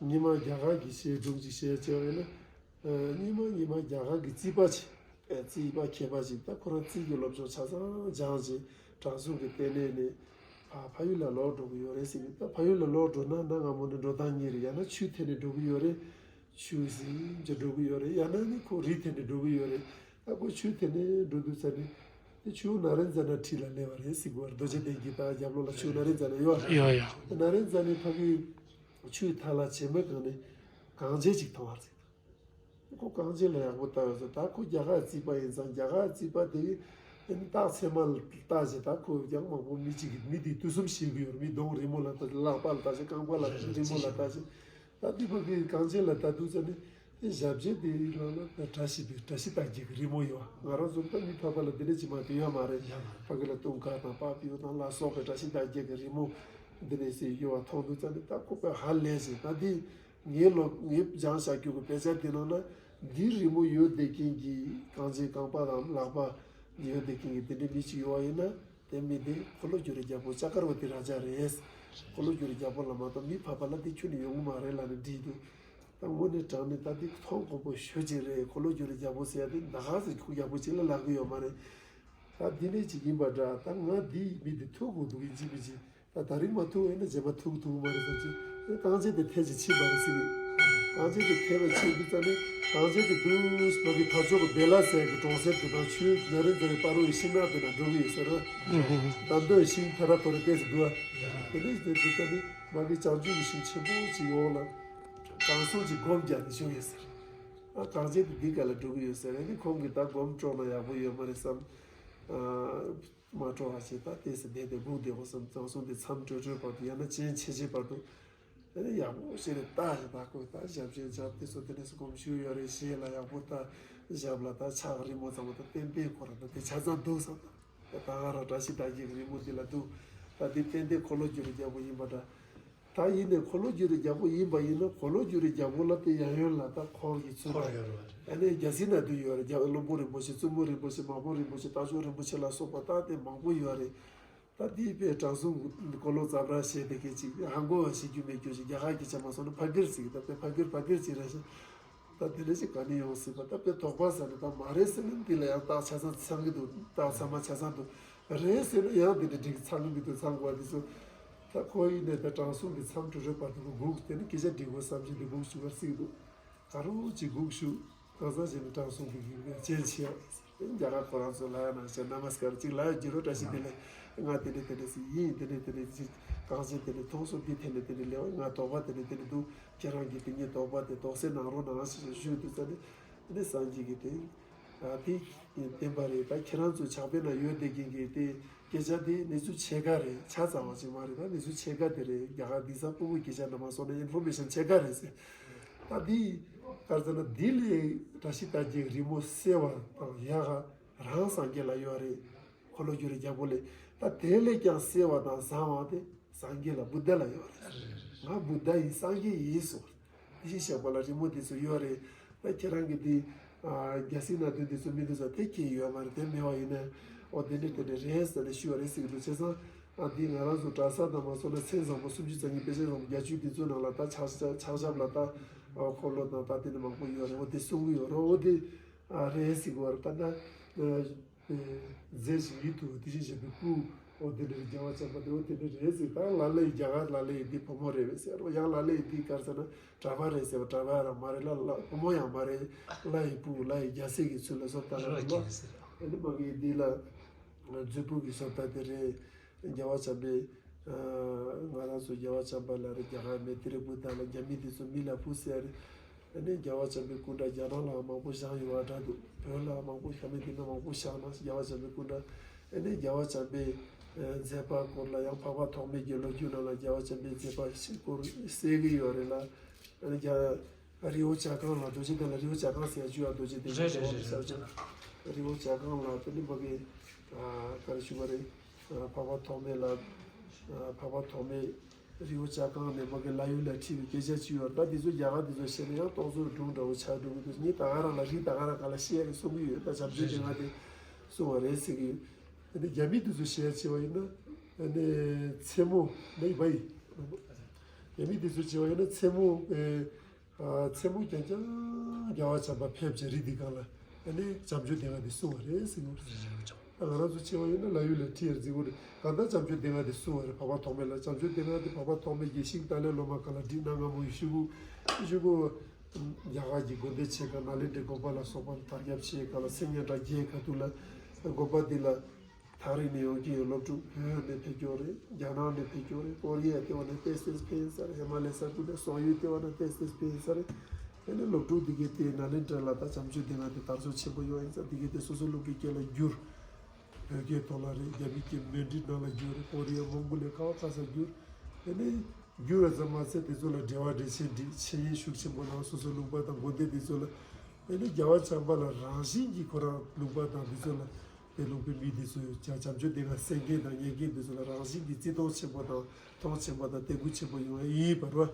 ཉི་མ་རྒྱ་གར་གྱི་བཤད་སྒྲུང་ཅིག་བཤད་བྱས་པ་ཡིན་ན། ཨ་སྔོན་མ་སྔོན་མ་རྒྱ་གར་གྱི་རྩིས་པ་ཅིག་ཨ་རྩིས་པ་མཁས་པ་ཅིག་ད་ཁོ་རང་རྩིས་ཀྱི་སློབ་སྦྱོང་ཆ་ཚང་སྦྱངས་བྱས་དྲང་སྲོང་གི་ལྟེ་གནས་ནས་ཕ་ཕ་ཡུལ་ལ་ལོག་འགྲོ་གི་ཡོད་རེད་ཟེར་གི། ད་ཕ་ཡུལ་ལ་ལོག་འགྲོ་ན་གནའ་སྔ་མོ་ནས་འགྲོ་སྟངས་གཉིས་རེད། ཡང་ན་ཆུ་འཐེན་ནས་འགྲོ་གི་ཡོད་རེད། ཆུ་ཟིན་གྱི་འགྲོ་གི་ཡོད་རེད། ཡང་ན་ནི་ཁོ་རི་འཐེན་ནས་འགྲོ་གི་ཡོད་རེད། ད་ཁོ་ཆུ་འཐེན་ནས་འགྲོ་དུས་ཙ་ནི་དེ་ཆུ་ན་རེ་འཛིན་ན་ཁྲིད་ལ་སླེབས་པ་རེད་ཟེར་གི་བར་རྡོ་རྗེ་གདན་གྱི་ད་རྒྱབ་ལོགས་ལ་ཆུ་ན་རེ་འཛིན་ན་ཡོད་རེད། ཡོད་ཡོད། ན་རེ་འཛིན་ནས་ཕ་གི་ཆུའི་མཐའ་ལ་བྱེ་མའི་སྒང་ནས་གངས་ཅན་ཅིག་མཐོང་བ་རེད། ཁོ་གངས་ཅན་ལ་ཡག་པོ་ལྟ་བས་སོ། ད་ཁོ་རྒྱ་གར་རྩིས་པ་ཡིན་ཙང་རྒྱ་གར་རྩིས་པ་དེ་ཨ་ནི་རྟགས་ཚད་མ་ལ་ལྟ་བྱས་ད་ཁོ་ཡང་མང་པོ་མི་གཅིག་གིས་མི་དེ་དུས་གསུམ་ཤེས་གི་ཡོད་རེད། མི་གདོང་རི་མོ་ལ་ལྟ་ལག་པ་ལ་ལྟ་བྱས་རྐང་པ་ལ་ལྟ་རི་མོ་ལ་ལྟ་བྱས། ད་འདི་ཕ་གི་གངས་ཅན་ལ་ལྟ་དུས་ཙ་ནི་དེ་ཞབས་རྗེས་དེ་ལ་ལ་ད་བཀྲ་ཤིས་པའི་བཀྲ་ཤིས་རྟགས་བརྒྱད་ཀྱི་རི་མོ་ཡོད། ང་རང་ཚོ་ད་མི་ཕལ་པ་ལ་འདི་འདྲ་ཅིག་མ་གཏོགས་ཡོད་མ་རེད། ཕ་གི་ལ་དུང་དཀར་དང་པ་ཕིའུ་དང་ལ་སོགས་པའི་བཀྲ་ཤིས་རྟགས་བརྒྱད་ཀྱི་རི་མོ་འདི་འདྲ་ཞིག་ཡོད་པ་མཐོང་དུས་ཙ་ནི་ད་ཁོ་པས་ཧ་ལས་ཟིན། ད་འདི་ངའི་ལོ་ངའི་སྦྱངས་བཞག་རྒྱུ་གི་དཔེ་ཆ་འདི་ནང་ན་འདི་རི་མོ་ཡོད་བསྡད་མཁན་གྱི་གངས་ཅན་རྐང་པ་དང་ལག་པ་ཡོད་བསྡད་མཁན་གྱི་འདི་འདྲའི་མི་ཅིག་ཡོད་པ་ཡིན་ན། དེ་མི་དེ་འཁོར་ལོ་སྒྱུར་བའི་རྒྱལ་པོ་ལྕགས་མཁར་བ་དེ་ར་ཅག་རེད། འཁོར་ལོ་སྒྱུར་བའི་རྒྱལ་པོ་ལ་མ་གཏོགས་མི་ཕལ་པ་ལ་དེ་ཁྱོན་ནས་ཡོང་གི་མ་རེད་ལབ་ནས་བྲིས་འདུག་ད་དངོས་གནས་དྲང་གནས་ད་དེ་མཐོང་དགོས་པོ་ཞེ་ཅིག་རེད། འཁོར་ལོ་སྒྱུར་བའི་རྒྱལ་པོ་ཟེར་ཡ་དེ་ད་ག་ཟེ་ཁོ་རྒྱལ་པོ་ཅིག་ལ་ལབ་གི་ཡོད་མ་རེད། ད་འདི་ནས་ཅིག་ཡིན་པ་འདྲ། ད་ང་འདི་མི་འདི་ཐུག་དགོས་འདུག་ཡིན་གཅིག་མིན་གཅིག་ད་ད་རིང་མ་ཐུག་ཡིན་ན་རྗེས་མ་ཐུག་ཐུག་མ་རེད་བསམ་གྱི། ཨེ་རྐང་རྗེས་དེ་ཐལ་གྱི་ཕྱིན་པ་རེད་ཟེར་གི། རྐང་རྗེས་དེ་ཐལ་བའི་ཕྱིན་དུས་ཙ་ནས་རྐང་རྗེས་དེ་འདུག་ཕ་གི་ཕར་ཕྱོགས་ཀྱི་བེ་ལ་ཟེར་གི་གྲོང་གསེབ་དེ་དང་ཆུ་ན་རེ་འདི་རེ་པ་རུ་ཡི་ཤིང་ནགས་དེ་ན་འགྲོ་གི་ཡོད་ཟེར་རོ། ད་འདོད་ཤིང་ཐ་ར་ཐོ་རེ་ཏེ་ཟེར་འདུག་ཨ། དེ་ནས་དེ་དུས་ཙ་ནས་ཕ་གི་བྱང་ཆུབ་ཀྱི་ཤིང་ཆེན་པོ་ཅིག་འོག་ལ་དྲང་སྲོང་གི་སྒོམ་རྒྱག་ནས་བཞུགས་ཡོད་ཟེར། ཨ་རྐང་རྗེས་དེ་འདི་ག་ལ་འགྲོ་གི་ཡོད་ཟེར། ཨ་ནི་ཁོང་གིས་ད་སྒོམ་སྤྲོ་ན་ཡག་པོ་ཡོད་མ་རེད་བསམ། ཨ། མ་སྤྲོ་བ་ཞིག་ད་ལྟས་སུ་བསྡད་དེ་སྒུག་བསྡད་དགོས་བསམ། དྲང་སྲོང་དེ་མཚམས་གྲོལ་གྲོལ་བར་དུ་ཡང་ན་སྤྱན་ཆད་ཆད་བར་དུ་དེ་ནས་ཡག་པོ་བྱས་ནས་ལྟ་ཞིག་ད་ཁོས་ད་ཞབས་ཕྱི་ཞབས་དེ་ཚོ་དེ་ནས་སུ་གོམས་ཤུགས་ཡོད་རེད་ཞེས་ལ་ཡག་པོ་ད་ཞབས་ལ་ད་ཕྱག་རི་མོ་ཚང་མ་ད་ཏན་ཏན་ཁོ་རང་ད་དེ་ཆ་ཚང་འདུག་བསམ། ད་ད་ག་རང་བཀྲ་ཤིས་རྟགས་བརྒྱད་ཀྱི་རི་མོ་འདི་ལ་འདུག་ད་འདི་ཏན་ཏན་འཁོར་ལོ་སྒྱུར་རྒྱལ་པོ་ཡིན་པ་འདྲ། ད་ཡིན་ནའི་འཁོར་ལོ་སྒྱུར་བའི་རྒྱལ་པོ་ཡིན་པ་ཡིན་ན་འཁོར་ལོ་སྒྱུར་བའི་རྒྱལ་པོ་ལ་དེ་ཡང་ཡོན་ལ་ད་འཁོར་གྱི་ཚུལ་འཁོར་ལ་ཡོད་རེད་བ། ཨ་ནི་རྒྱལ་སྲིད་སྣ་བདུན་ཡོད་རེད། རྒྱལ་བློན་པོ་རིན་པོ་ཆེ་བཙུན་མོ་རིན་པོ་ཆེ་མང་པོ་རིན་པོ་ཆེ་དྭགས་ཕྱོགས་རིན་པོ་ཆེ་ལ་སོགས་པ་ད་དེ་མང་པོ་ཡོད་རེད། ད་དེའི་དཔེ་དྲང་སྲོང་འཁོར་ལོ་ཛ་བྲ་ཞེས་དེ་སྐད་ཅིག་ཧ་གོ་བ་ཞིག་རྒྱུ་མེད་རྒྱུ་ཞིག་རྒྱ་གར་གྱི་ཆ་མ་སོང་ན་ཕ་གིར་ཟིག་ད་དཔེ་ཕ་གིར་ཕ་གིར་ཅིག་རེད་ཤག་ད་དེ་འདྲ་ཞིག་ག་ནས་ཡོང་སྲིད་པ། ད་དཔེ་དོགས་པ་ཟ་ནས་ད་མ་རེད་ཟེར་ན་འདི་ལ་ཡང་རྟགས་ཆ་ཚང་ཚང་གི་འདུག་རྟགས་ཚང་མ་ཆ་ཚང་འདུག་རེད་ཟེར་ན་ཡང་འདི་འདྲ་འགྲིག་ཚང་གི་མི་འདུག་ཚང་དགོས་པ་འདི་ཚོ། ད་ཁོ་ཡིན་ནས་ད་དྲང་སྲོང་གི་མཚམས་གྲོལ་གྲོལ་བར་དུ་སྒུག་དེ་ནི་སྐད་ཆ་འགྲིག་དགོས་བསམ་གྱི་འདུག་སྒུག་བཅུག་པར་སྲིད་འདུག་ག་རུ་ཅིག་སྒུག་བཅུག་གང་ཟག་ཅིག་ནི་དྲང་སྲོང་གི་ཡིན་པའི་རྗེས་ཆེ་བ། རྒྱ་གར་ཁོ་རང་ཚོ་ལ་ཡང་ན་ཞེ་ན་མ་སྐར་གཅིག་ལ་ཡང་འགྱུར་བ་བཀྲ་ཤིས་བདེ་ལེགས། ང་དེ་འདྲ་དེ་འདྲ་ཞིག་ཡིན། དེ་འདྲ་དེ་འདྲ་ཞིག་གང་ཞིག་དེ་འདྲ་མཐོང་སོང་། འདི་དེ་འདྲ་དེ་འདྲ་ལེགས་པ། ང་དོགས་པ་དེ་འདྲ་དེ་འདྲ་འདུག་ཁྱེད་རང་གིས་དེ་ངའི་དོགས་པ་དེ་དོགས་སེལ་གནང་རོགས་གནང་ཞེས་ཞུས་དུས་ཙ་ནས་དེ་ནས་སངས་རྒྱས་ཀྱིས་དེ་ཨ་དེ་བདེན་པ་རེད། ད་ཁྱེད་རང་ཚོའི་ཕྱག་དཔེ་ན་ཡོད་བསྡད་མཁན་གྱི་དེ་སྐད་ཆ་དེ་གནས་ཚུལ་ཕྱེད་ཀ་རེད། ཆ་ཚང་བ་ཅིག་མ་རེད། ད་གནས་ཚུལ་ཕྱེད་ཀ་དེ་རེད། རྒྱ་གར་དེང་སང་ཕྲུ་གུའི་སྐད་ཆ་ནང་མ་སོང་ན་ཨིན་ཕོར་མེ་ཤན་ཕྱེད་ཀ་རེད་ཟེར། ད་འདི་ག་རེ་ཟེར་ན་འདི་ལས་བཀྲ་ཤིས་རྟགས་བརྒྱད་ཀྱི་རི་མོ་གསལ་བ་དང་ཡག་ག་རང་སངས་རྒྱས་ལ་ཡོད་རེད། འཁོར་ལོ་སྒྱུར་བའི་རྒྱལ་པོ་ལས། ད་དེ་ལས་ཀྱང་གསལ་བ་དང་བཟང་བ་དེ་སངས་རྒྱས་ལ་བུདྡྷ་ལ་ཡོད་རེད། ང་བུདྡྷ་ཡིན། སངས་རྒྱས་ཡིན་གསུངས། དེ་བཞིན་གཤེགས་པ་ལ་རི་མོ་དེ་ཚོ་ཡོད་རེད། ད་ཁྱེད་རང་གིས་དེ་རྒྱལ་སྲིད་སྣ་བདུན་དེ་ཚོ་མི་འདུག་ས་དེ་ཁྱེད་ཡོད་མ་རེད། དེ་མེད་པ་ཡིན་ན་ཨོ་དེ་འདྲ་དེ་འདྲ་རེད་ཟེར་ནས་ཞུས་པ་རེད་ཟེར་གི་འདུག་བྱས་ཙང་ཨ་འདི་ང་རང་ཚོ་གྲྭ་ས་དང་མ་སོང་ན་མཚན་བཟང་པོ་སུམ་ཅུ་རྩ་གཉིས་དཔེ་ཆ་བཟང་པོ་བརྒྱད་ཅུ་དེ་ཚོའི་ནང་ལ་ད་ཕྱག་ཕྱག་ཕྱག་ཞབས་ལ་ད་འཁོར་ལོ་དང་ད་དེ་འདྲ་མང་པོ་ཡོད་རེད། འོ་དེ་གསུང་གི་ཡོད་རེད། འོ་དེ་རེད་ཟེར་གི་ཡོད་རེད། ད་ད། རྫས་ཤིག་ཡིད་དུ་དེ་བཞིན་གཤེགས་པའི་སྐུ། འོ་དེ་འདྲའི་རྒྱལ་བ་བྱམས་པ་དེ་འོ་དེ་འདྲ་རེད་ཟེར། ད་ལ་ལས་རྒྱ་གར་ལ་ལས་འདི་བུ་མོ་རེད་པས་ཟེར་རོ། ཡང་ལ་ལས་འདི་ག་རེ་ཟེར་ན་གྲྭ་པ་རེད་ཟེར་བ། གྲྭ་པ་རང་མ་རེད་ལ་ལ་བུ་མོ་ཡང་མ་རེད། ལྷ་ཡི་བུ་ལྷ་ཡི་རྒྱལ་སྲས་ཀྱི་ཚུལ་ལ་བཟོ་ལྟ་ལ་རེད་ལ། ཨ་ནི་མ་གི་འདི་ལ་མཛོད་ཕུག་གི་བཟོ་ལྟ་དེ་རེད། རྒྱལ་བ་བྱམས་པས། ང་རང་ཚོ་རྒྱལ་བ་བྱམས་པ་ལ་རེད། རྒྱ་གར་མེ་ཏྲི་བུདྡྷ་ལ་རྒྱ་མི་འདི་ཚོ་མི་ལ་བུ་ཟེར་རེད། ཨ་ནི་རྒྱལ་བ་བྱམས་པའི་སྐུ་འདྲ་རྒྱ་ནག་ལ་མང་པོ་བཞེངས་ཡོད་པ་འདྲ་འདུག་བོད་ལ་མང་པོ་ཤ་མེད་འདི་ན་མང་པོ་བཞེངས་ན་རྒྱལ་བ་བྱམས་པའི་སྐུ་འདྲ། ཨ་ནི་རྒྱལ་བ་བྱམས་པའི་མཛད་པ་སྐོར་ལ་ཡང་འཕགས་པ་ཐོགས་མེད་ཀྱི་ལོ་རྒྱུས་ནང་ལ་རྒྱལ་བ་བྱམས་པའི་མཛད་པ་ཞིག་སྐོར་གསལ་གྱི་ཡོད་རེད་ལ། ཨ་ནི་རྒྱ་རི་བོ་བྱ་རྐང་ལ་རྡོ་རྗེ་གདན་ལ་རི་བོ་བྱ་རྐང་ཟེར་ཡ་བཅུ་ཡ་རྡོ་རྗེ་གདན་རེད་རེད་རེད་རེད། རི་བོ་བྱ་རྐང་ལ་དེ་ནི་མ་གི་ག་རེ་ཞུ་བ་རེད། འཕགས་པ་ཐོགས་མེད་ལ་འཕགས་པ་ཐོགས་མེད་རི་བོ་བྱ་རྐང་ནས་མ་གི་ལྷ་ཡུལ་ལ་ཁྲིད་པའི་སྐད་ཆ་བཅུ་ཡོད། ད་འདི་ཚོ་རྒྱ་གར་འདི་ཚོ་བཤད་ན་ཡང་རྟོག་བཟོ་སྒྲུང་འདྲ་བོ་ཆགས་འགྲོ་གི་འདུག་ངས་ད་ག་རང་ལ་རི་ད་ག་རང་ག་ལ་བཤད་ཡ་གི་གསུང་གི་ཡོད། ད་བྱམས་ཆོས་སྡེ་ལྔ་དེ་གསུང་བ་རེད་ཟེར་གི་ཡོད། ཨ་ནི་རྒྱ་མི་འདི་ཚོ་བཤད་ཡ་བྱས་པ་ཡིན་ན་ཨ་ནི་མཚན་མོ་ནི་བ་ཡི་རྒྱ་མི་འདི་ཚོ་བྱས་པ་ཡིན་ན་མཚན་མོ་ཨེ། མཚན་མོ་རྐྱང་རྐྱང་རྒྱལ་བ་བྱམས་པ་ཕེབས་བྱས་རི་འདི་སྒང་ལ་ཨ་ནི་བྱམས་ཆོས་སྡེ་ལྔ་འདི་གསུང་བ་རེད་ཟེར་གྱི་ཡོད་རེད། ད་ང་རང་ཚོ་བྱས་པ་ཡིན་ན་ལྷ་ཡུལ་ལ་ཁྲིད་ཡར་འཛིན་དགོས་རེད། གང་ལྟར་བྱམས་ཆོས་སྡེ་ལྔ་འདི་གསུང་བ་རེད། འཕགས་པ་ཐོགས་མེད་ལ་བྱམས་ཆོས་སྡེ་ལྔ་འདི་འཕགས་པ་ཐོགས་མེད་ཀྱིས་ཤིང་ཏཱ་ལའི་ལོ་མ་སྒང་ལ་བྲིས་གནང་། སྔ་མོ་ཡི་ཤུ་གུ་ཤུ་གུ་རྒྱ་གར་གྱི་དགོན་སྡེ་ཆེ་ཁག་ནཱ་ལེནྡྲའི་དགོན་པ་ལ་སོགས་པ་དར་ཁྱབ་ཆེ་སྒང་ལ་སེམས་ཉམས་དྲག་རྒྱས་ཁ་ཐུག་ལ་དགོན་པ་འདི་ལ། ཐག་རིང་ནས་ཡོང་གི་ཡོད། སློབ་ཕྲུག་བོད་ནས་ཕེབས་ཀྱི་ཡོད་རེད། རྒྱ་ནག་ནས་ཕེབས་ཀྱི་ཡོད་རེད། ཀོ་རི་ཡ་ལྟེ་བ་ནས་ཏོག་ཙམ་ཕེབས་ཡིན་ས་རེད། ཧི་མ་ལ་ཡའི་ས་ཁུལ་ནས་སོག་ཡུལ་ལྟེ་བ་ནས་ཏོག་ཙམ་ཕེབས་ཡིན་ས་རེད། དེ་ནས་སློབ་ཕྲུག་འདི་གའི་དེ་ནཱ་ལེནྡྲ་ལ་ད་བྱམས་ཆོས་སྡེ་ལྔ་དེ་དར་སྲོལ་ཆེན་པོ་ཡོད་ཡིན་ས། འདི་གའི་དེ་སོ་སོ་ལུགས་ཀྱི་སྐད་ལ་བསྒྱུར། བོད་སྐད་ཐོག་ལ་རེད། རྒྱ་མི་སྐད་མན་ཌི་ནང་ལ་བསྒྱུར། ཀོ་རི་ཡ་མོང་གོ་ལི་ཡ་ག་བ་ག་ས་བསྒྱུར། དེ་ནས་བསྒྱུར་བ་ཙམ་མ་ཟད་དེ་ཚོ་ལ་འགྲེལ་པ་འགྲེལ་ཆེན་བྲིས། འཆད་ཉན་ཤུགས་ཆེན་པོ་གནང་། སོ་སོ་ལུང་པ་དང་དགོན་སྡེ་དེ་ཚོ་ལ། དེ་ནས་རྒྱལ་བ་བྱམས་པ་ལ་རང་བཞིན་གྱིས་ཁོ་རང་ལུང་པ་དང་དེ་ཚོ་ལ། དེ་ལུང་པའི་མི་དེ་ཚོས་བྱ་བྱམས་ཆོས་སྡེ་ལྔ་གསན་མཁན་དང་ཉན་མཁན་དེ་ཚོ་ལ་རང་བཞིན་གྱིས་བརྩི་མཐོང་ཆེན་པོ་དང་མཐོང་ཆེན་པོ་དང་དད་གུས་ཆེན་པོ་ཡོང་ཡ་ཡིན་པ་རེད།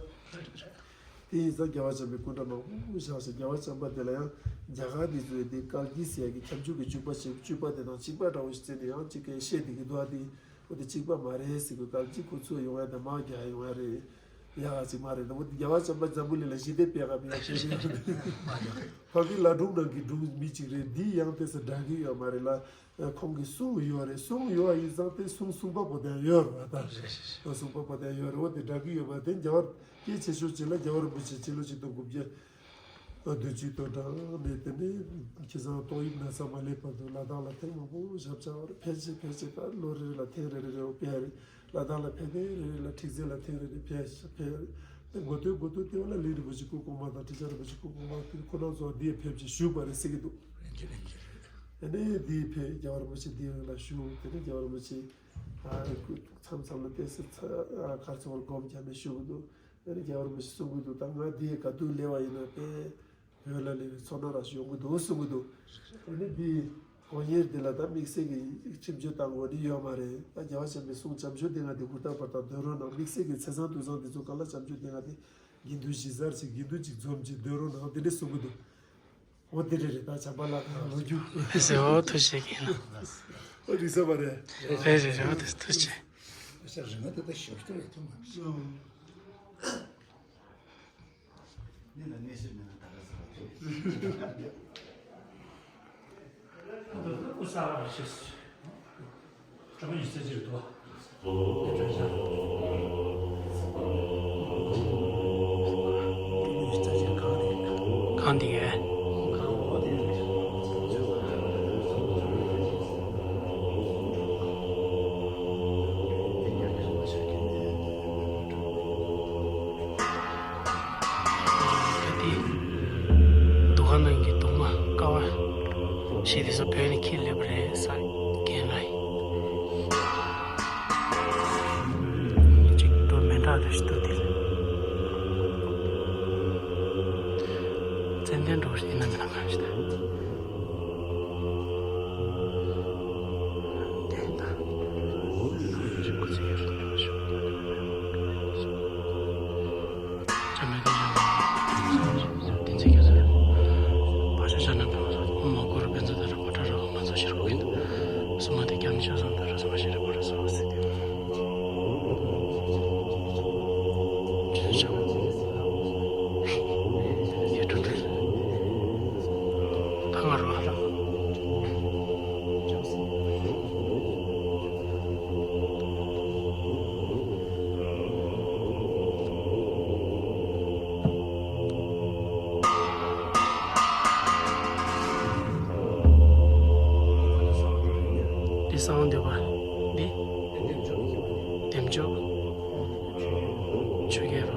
དེ་ཡིན་ཙང་རྒྱལ་བ་བྱམས་པའི་སྐུ་འདྲ་མང་པོ་བཞག་ཞིང་། རྒྱལ་བ་བྱམས་པ་དེ་ལ་ཡང་རྒྱ་གར་འདི་ཚོའི་དེ་བཀའ་བརྒྱུད་ཟེར་ཡ་གི་ཁྱབ་འཇུག་གི་འཇུག་པ་ཞིག་བཅུ་པ་དེ་དང་གཅིག་པ་འདྲ་བོ་ཞིག་བརྩིས་ནས་ཡང་གཅིག་གིས་བཤད་བསྡད་ཀྱི་འདུག་ཨ། དེ་འོ་དེ་གཅིག་པ་མ་རེད་ཟེར་གི། བཀའ་བརྒྱུད་ཁོ་ཚོ་ཡོང་ཡ་དང་དམག་རྒྱག་ཡ་ཡོང་ཡ་རེད། ཡག་ག་ཅིག་མ་རེད། འོ་དེ་རྒྱལ་བ་བྱམས་པ་འཛམ་བུ་གླིང་ལ་ཞི་བདེ་སྤེལ་ག་མེད་ཡ་ཁྱེད་ཚོ་ཕ་གི་ལ་སྒྲུང་ནང་གི་སྒྲུང་མི་གཅིག་རེད། འདི་ཡང་དེ་ཚོ་འདྲ་གི་ཡོད་མ་རེད་ལ། ཁོང་གིས་གསུངས་ཡོད་རེད། གསུངས་ཡོད་པ་ཡིན་ཙང་དེ་གསུང་གསུང་པ་པོ་དེ་ཡོད་རེད་བ། ད་རེད་རེད་རེད། གསུང་པ་པོ་དེ་ཡོད་རེད། འོ་དེ་འདྲ་གི་ཡོད་པ་དེ་རྒྱལ་བ་སྐད་ཆེ་ཤོས་ཅིག་ལ་རྒྱལ་བ་རིན་པོ་ཆེ་སྤྱི་ལོ་ཆིག་སྟོང་དགུ་བརྒྱ་བདུན་ཅུ་དོན་གྲངས་ནས་དེ་ནས་ཁ་སང་ཏོག་དབྱིབས་ན་ཚ་མ་སླེབས་བར་དུ་ལ་དྭགས་ལ་ཐེངས་མང་པོ་ཞབས་བཅགས་པ་རེད། ཕལ་ཆེར་ཕལ་ཆེར་ད་ལོ་རེ་རེ་ལ་ཐེངས་རེ་རེ་རེ་ཕེབས་རེད། ལ་དྭགས་ལ་ཕེབས་ཐེངས་རེ་རེ་ལ་ཁྲིག་རྩེ་ལ་ཐེངས་རེ་རེ་ཕེབས་ཕེབས་རེད། དེ་འགོ་དོན་འགོ་དོན་དེ་བ་ལ་གླིང་རིན་པོ་ཆེ་སྐུ་གོང་མ་དང་ཁྲི་བྱང་རིན་པོ་ཆེ་སྐུ་གོང་མ་དེ་ཁོ་རང་ཚོ་འདིར་ཕེབས་ཀྱི་བཞུགས་པ་རེད་ཟེར་གྱི་འདུག་རེད་ཀྱི་རེད་ཀྱི་རེད། དེ་ནས་འདིར་ཕེབས། རྒྱལ་བ་རིན་པོ་ཆེ་འདིའི་རིང་ལ་བཞུགས། དེ་ནས་རྒྱལ་བ་རིན་པོ་ཆེ་ཨ་མཚམས་མཚམས་ལ་ཏོག་ཙམ་ཚ་ཨ་གར་སོང་བར་སྒོམ་རྒྱག་ནས་བཞུགས་ཀྱི་འདུག་དེ་ནས་རྒྱལ་བ་རིན་པོ་ཆེ་གསུང་གི་འདུག་ད་ང་འདི་ག་དུས་སླེབས་པ་ཡིན་ན་དཔེ་བོད་ལ་སླེབས་པའི་ཚོར་སྣང་རང་ཞིག་ཡོང་གི་འདུག་གསུང་གི་འདུག་དེ་ནས་འདི་དགོན་གཉེར་འདི་ལ་ད་དམིགས་བསལ་གྱི་ཁྲིམས་གཅོད་བཏང་དགོས་ནི་ཡོད་མ་རེད། ད་རྒྱལ་བ་བྱམས་པའི་གསུང་བྱམས་ཆོས་སྡེ་ལྔ་དེ་ཧུར་ཐག་འབད་ཐག་སྡོད་རོགས་གནང་། དམིགས་བསལ་གྱི་ཚེས་བཟང་དུས་བཟང་དེ་ཚོ་གང་ལ་བྱམས་ཆོས་སྡེ་ལྔ་དེ་དགེ་འདུན་གཞི་རྩར་ཅིག་དགེ་འདུན་ཅིག་འཛོམས་ཅིག་སྡོད་རོགས་གནང་། དེ་འདྲས་གསུང་གི་འདུག་འོ་དེ་འདྲས་རེད། ད་བྱམས་པ་ལགས་ལ་ལོ་རྒྱུས། ཨེ་ཟེར། འོ་ཐུགས་རྗེ་ཆེ་གིན། འོ་རིག་ས་མ་རེད། རེད་རེད་རེད། འོ་དེ་ཐུགས་རྗེ་ཆེ། ཨ་ཤ་རིང་ང་ད་ལྟ་ཞོར་ལྟ་རེད་ཐུབ་མ་རེད། འདི་ལ་གནས་ཤེས་མེད་ན་ད་ག་ཟེར་བ་རེད། ཨ་ད་ལྟ་སྐུ་གསར་པ་རེད་ཤེས། གང་དེ་གས། འདུ་ཁང་ནང་གི་གདུང་མ་ཀ་བ་ཞིག་དེ་ཚོ་བོད་ནས་འཁྱེར་སླེབས་པ་རེད་ས། རྒན་ལགས་ཡིན། གཅིག་འགྲོ་མི་འདྲ་འདྲ་ཞིག་འདུག་དེ་ཙན་དན་འགྲོ་ཞིག་ཡིན་ན་མིན་ན་གང་ཞིག་ད། འདི་གསང་བ་འདུས་པ། འདི་བདེ་མཆོག་ཆོས་རྒྱལ་རོ།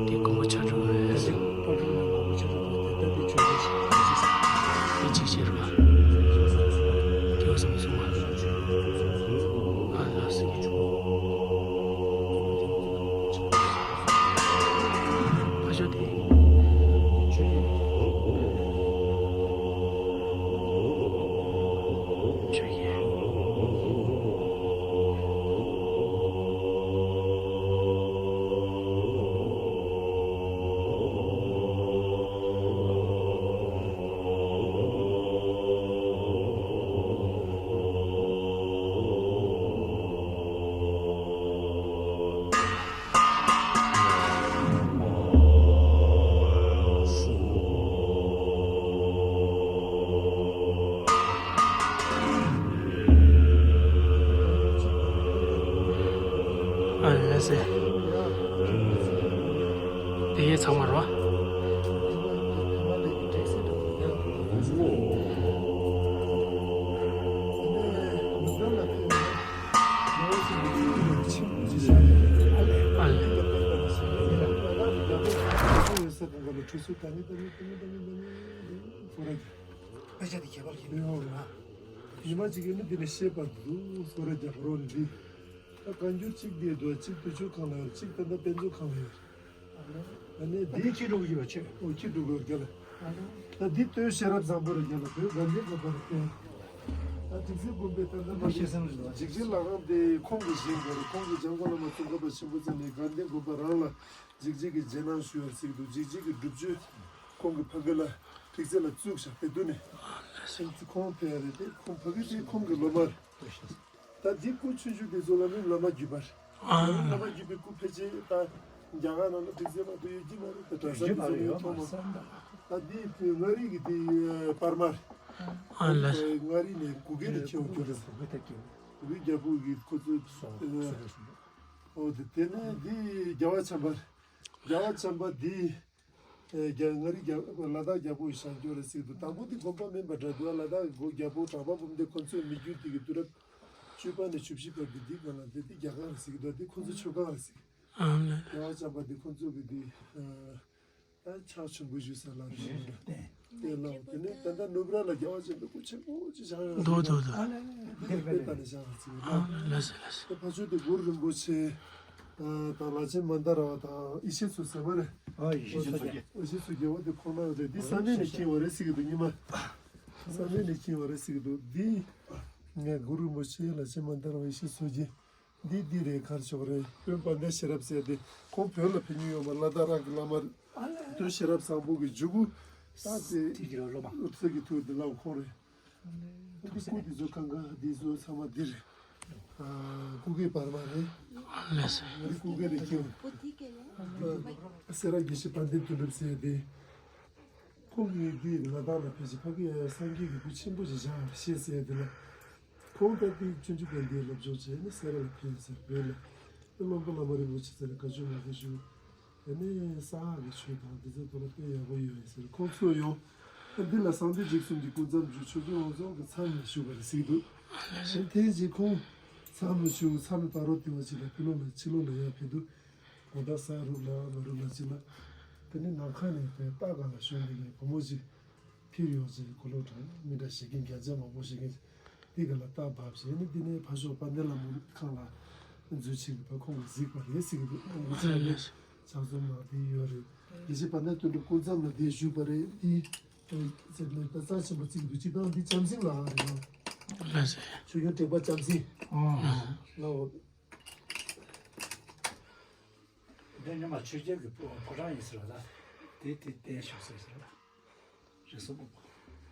དེ་མགོན་པོ་ཕྱག་དྲུག་རེད། དེ་མགོན་པོ་ཕྱག་དྲུག་རེད། དེ་ཕྱག་དྲུག་ནས་མགོན་པོ་ཕྱག་དྲུག་རེད། དེ་ལྟ་དེ་ཆོས་རྒྱལ་ཞིག་དེ་གཅིག་བྱས་རེད་པ། དེ་བ་སོང་སོང་བ། ཨ་ལ་སི་ཀི་ཆུ། ཕ་ཆོས་དེ། ཆོས་རྒྱལ། ཨ་ལ་སེ། དེ་ཡས་ཚང་མ་རོ། ཉི་མ་གཅིག་ཡོད་ན་འདི་ནས་བཤད་པར་འདུག་སོ་ར་རྒྱག་རོགས་འདི། ད་བཀའ་འགྱུར་གཅིག་འདི་འདུག་གཅིག་དུས་མཆོད་ཁང་ལ་ཡོད། གཅིག་ད་ལྟ་དཔེ་མཛོད་ཁང་ལ་ཡོད། ཨ་ནི་འདི་ཁྱི་འགྲོ་གི་ཡོད་ཆེ། ཨོ་ཁྱི་འགྲོ་གི་ཡོད་རྒྱ་ལ། ད་འདི་སྟོད་ཤེས་རབ་བཟང་པོ་རེད་རྒྱ་ལ། བོད་དགའ་ལྡན་དགོན་པ་རེད་དེ། ད་དེ་ཚེ་དགོན་པའི་ད་ལྟ་མ་ཤེས་སེམས་རེད། འཇིགས་བྱེད་ལྷ་ཁང་དེ་ཁོང་གི་བཞེངས་པ་རེད། ཁོང་གི་འཇམ་མགོན་བླ་མ་ཙོང་ཁ་པ་ཆེན་པོ་ཚེ་ནས་དགའ་ལྡན་དགོན་པ་རང་ལ་འཇིགས་བྱེད་ཀྱི་རྗེས་གནང་ཞུ་བར་ཟེར་གྱི་འདུག་འཇིགས་བྱེད་ཀྱི་སྒྲུབ་མཆོད་ཁོང་གི་ཕ་གི་ལ་ཁྲིག་རྩེ་ལ་བཙུགས་བཞག་དེ་དུས་ནས་ཁོང་ཚོ་ཁོང་ཕེབས་རེད་དེ། ཁོང་ཕ་གི་དེ་ཁོང་གི་སློབ་མ་རེད། ད་འདི་སྐུ་ཆུང་ཆུང་དེ་ཚོ་ལ་ནི་བླ་མ་བརྒྱུད་པ་རེད། ཨ། བླ་མ་བརྒྱུད་པའི་སྐུ་ཕལ་ཆེར་ད་རྒྱ་གར་ནང་ལ་ཁྲིག་རྩེ་མ་གཏོགས་ཡོད་ཀྱི་མ་རེད། ད་གྲྭ་ས་དེ་ཚོ་ཡོད་ཐོག་མ། ད་འདི་མངའ་རིས་ཀྱི་དེ་པར་མ་རེད། ཨ་ལ། མངའ་རིས་ནས་གུ་གེ་ལ་ཁྱེར་བ་ཁྱོད་རེད། གུ་གེ་རྒྱལ་པོ་གི་ཁོ་ཚོ། ཨོ་དེ་དེ་ནས་འདི་རྒྱལ་བ་བྱམས་པ་རེད། རྒྱལ་བ་བྱམས་པ་འདི། ཨེ། རྒྱ། མངའ་རིས་རྒྱལ། ལ་དྭགས་རྒྱལ་པོ་ཡི་བཞེངས་རྒྱུ་རེད་ཟེར་གྱི་འདུག་དང་པོ་འདི་དགོན་པ་མིན་པ་འདྲ་འདུག་ལ་དྭགས་ཀྱི་རྒྱལ་པོ་གྲགས་པ་འབུམ་ལྡན་ཁོ་ཚོས་མི་རྒྱུད་དེ་གི་དུས་རབས་བཅུ་པ་ནས་བཅུ་བཞི་བར་དུ་འདི་ག་ལ་འདི་འདི་རྒྱ་གར་རེད་ཟེར་གྱི་འདུག་འདི་ཁོ་ཚོ་ཆོས་ཁང་རེད་ཟེར་གྱི། ཨ་ལ། རྒྱལ་བ་བྱམས་པ་འདི་ཁོ་ཚོ་གི་འདི། ཨ། ད་ཕྱག་ཆེན་པོ་ཞུ་ས་ལ་རེད། དེ་ལ་དེ་ནས་ད་ལྟ་ནུབ་ར་ལ་རྒྱལ་བ་ཆེན་པོ་སྐུ་ཆེན་པོ་ཅིག་བཞེངས་ཡོད་རེད། འདུག་འདུག་འདུག་འདི་ལ་དཔེ་ལྟ་ནས་བཞེངས་ཡོད་ཟེར་གྱི་ལ། ལགས་སོ་ལགས་སོ། དེ་ཕ་ཆོས་དེ་གུ་རུ་རིན་པོ་ཆེ། ད་ལ་ཆེན་མན་དཱ་ར་བ་དང་ཡེ་ཤེས་མཚོ་ཟེར་བ་རེད། ཨ། ཡེ་ཤེས་མཚོ་རྒྱལ། ཡེ་ཤེས་མཚོ་རྒྱལ་བ་དེ་ཁོ་ན་རེད། འདི་བསམ་ཡས་ནས་མཁྱེན་པ་རེད་ཟེར་གྱི་འདུག་ཉི་མ། བསམ་ཡས་ནས་མཁྱེན་པ་རེད་ཟེར་གྱི་འདུག་འདི་ངས་གུ་རུ་རིན་པོ་ཆེ་ལ་ཆེན་མན་དཱ་ར་བ་ཡེ་ཤེས་མཚོ་རྒྱལ། འདི་འདི་རེད། གར་ཆོག་རེད། དཔོན་དཔལ་ལྡན་ཤེས་རབ་ཟེར་དེ་ཁོང་བོད་ལ་ཕེབས་མྱོང་ཡོད་མ་རེད། ལ་དྭགས་རང་གི་བླ་མ་རེད། དཔོན་ཤེས་རབ་བཟང་པོ་གི་མཇུག་གུ་ད་དེ་དེ་གི་སློབ་མ། སློབ་གསོ་གི་ཐུགས་དེ་ལ་ཁོང་རེད། འདི་སྐུ་འདི་ཚོ་གང་ག་འདི་ཚོ་ཚང་མ་འདི་རེད། ཨ། སྐུ་གེ་བར་མ་རེད། ལགས་སོ། འདི་སྐུ་གེ་རེད་ཀྱང་། སེ་ར་དགེ་བཤེས་དཔལ་ལྡན་དོན་གྲུབ་ཟེར་དེ། ཁོང་གིས་འདི་ལ་དྭགས་ལ་ཕེབས་ཤིང་ཕ་གི་སངས་རྒྱས་ཀྱི་སྐུ་ཆེན་པོ་ཞིག་བཞེངས་ཤེས་ཟེར་དེ་ལ། ཁོང་ད་ལྟའི་སྤྱོད་འཇུག་པ་འདིའི་སློབ་སྦྱོང་བྱས་ནས་སེ་ར་ལ་ཕེབས་ཟེར། བོད་ལ་བློན་པོ་བླ་མ་རིན་པོ་ཆེ་ཚོ་ལ་བཀའ་ཆོས་ངག་དབང་ཞུ། དེ་ནས་གསང་སྔགས་ཀྱི་ཆོས་དང་འདི་ཚོའི་ཐོག་ལ་དཔེ་ཡག་པོ་ཡོད་ཟེར། ཁོང་ཚོས་ཡང་འདི་ལ་གསང་བདེ་འཇིགས་གསུམ་གྱི་སྐུ་མཚམས་བརྒྱུད་ཆོས་རྒྱལ་བང་སོ་གི་མཚམས་ལ་བཞུགས་པ་རེད་ཟེར་གྱི་འདུག་དེ་ཐེངས་ཀྱི་ཁོང་མཚམས་ལ་བཞུགས། མཚམས་ལ་ད་རོགས་དེ་བ་ཅིག་ལ་ཕྱི་ལོགས་ལ་ཕྱི་ལོགས་ལ་ཡར་ཕེབས་འདུག་དགོང་དག་ས་རུབ་ལ་མ་རུབ་ལ་ཅིག་ལ། དེ་ནས་ནམ་མཁའ་ནས་དེ་སྟག་སྒང་ལ་ཞོན་ནས་བུ་མོ་ཅིག་ཕེབས་ཡོང་ཅིག་གོ་ལོག་དྲངས། མི་འདྲ་བྱེད་མཁན་རྒྱ་ཆ་མང་པོ་བྱེད་མཁན་དེ་ག་ལ་སྟག་བབས་བྱས་ནས། དེ་ནས་ཕ་ཤོག་དཔལ་ལྡན་ལྷ་མོ་ཁང་ལ་འཛུལ་ཕྱིན་པ་ཁོང་གིས་གཟིགས་པ་རེད་ཟེར་གྱི་འདུག་ཁོང་གི་ཕྱག་ལས་ཕྱག་རྩོམ་ནང་དེ་ཡོད་རེད། དགེ་བཤེས་དཔལ་ལྡན་དོན་གྲུབ་སྐུ་མཚམས་ལ་དེ་བཞུགས་པ་རེད། དེ་ཟེར་ནས་ད་རྩ་ཆེན་པོ་བརྩི་གི་འདུག་སྤྱིར་བཏང་འདི་བྱམས་སེང་ལགས་རེད་ལ། ལགས་སེ། ཆོས་རྒྱལ་དྲེགས་པ་བྱམས་སེང་། ཨོ། ལའོ། འདི་སྔོན་མ་ཆོས་རྒྱལ་གྱི་ཕོ་ཕོ་བྲང་ཡིན་ཟེར་བ་ལ། དེ་དེ་བསྟན་བཞུགས་ཟེར་ཟེར་བ་ལ། རེ་ཟུང་གོ་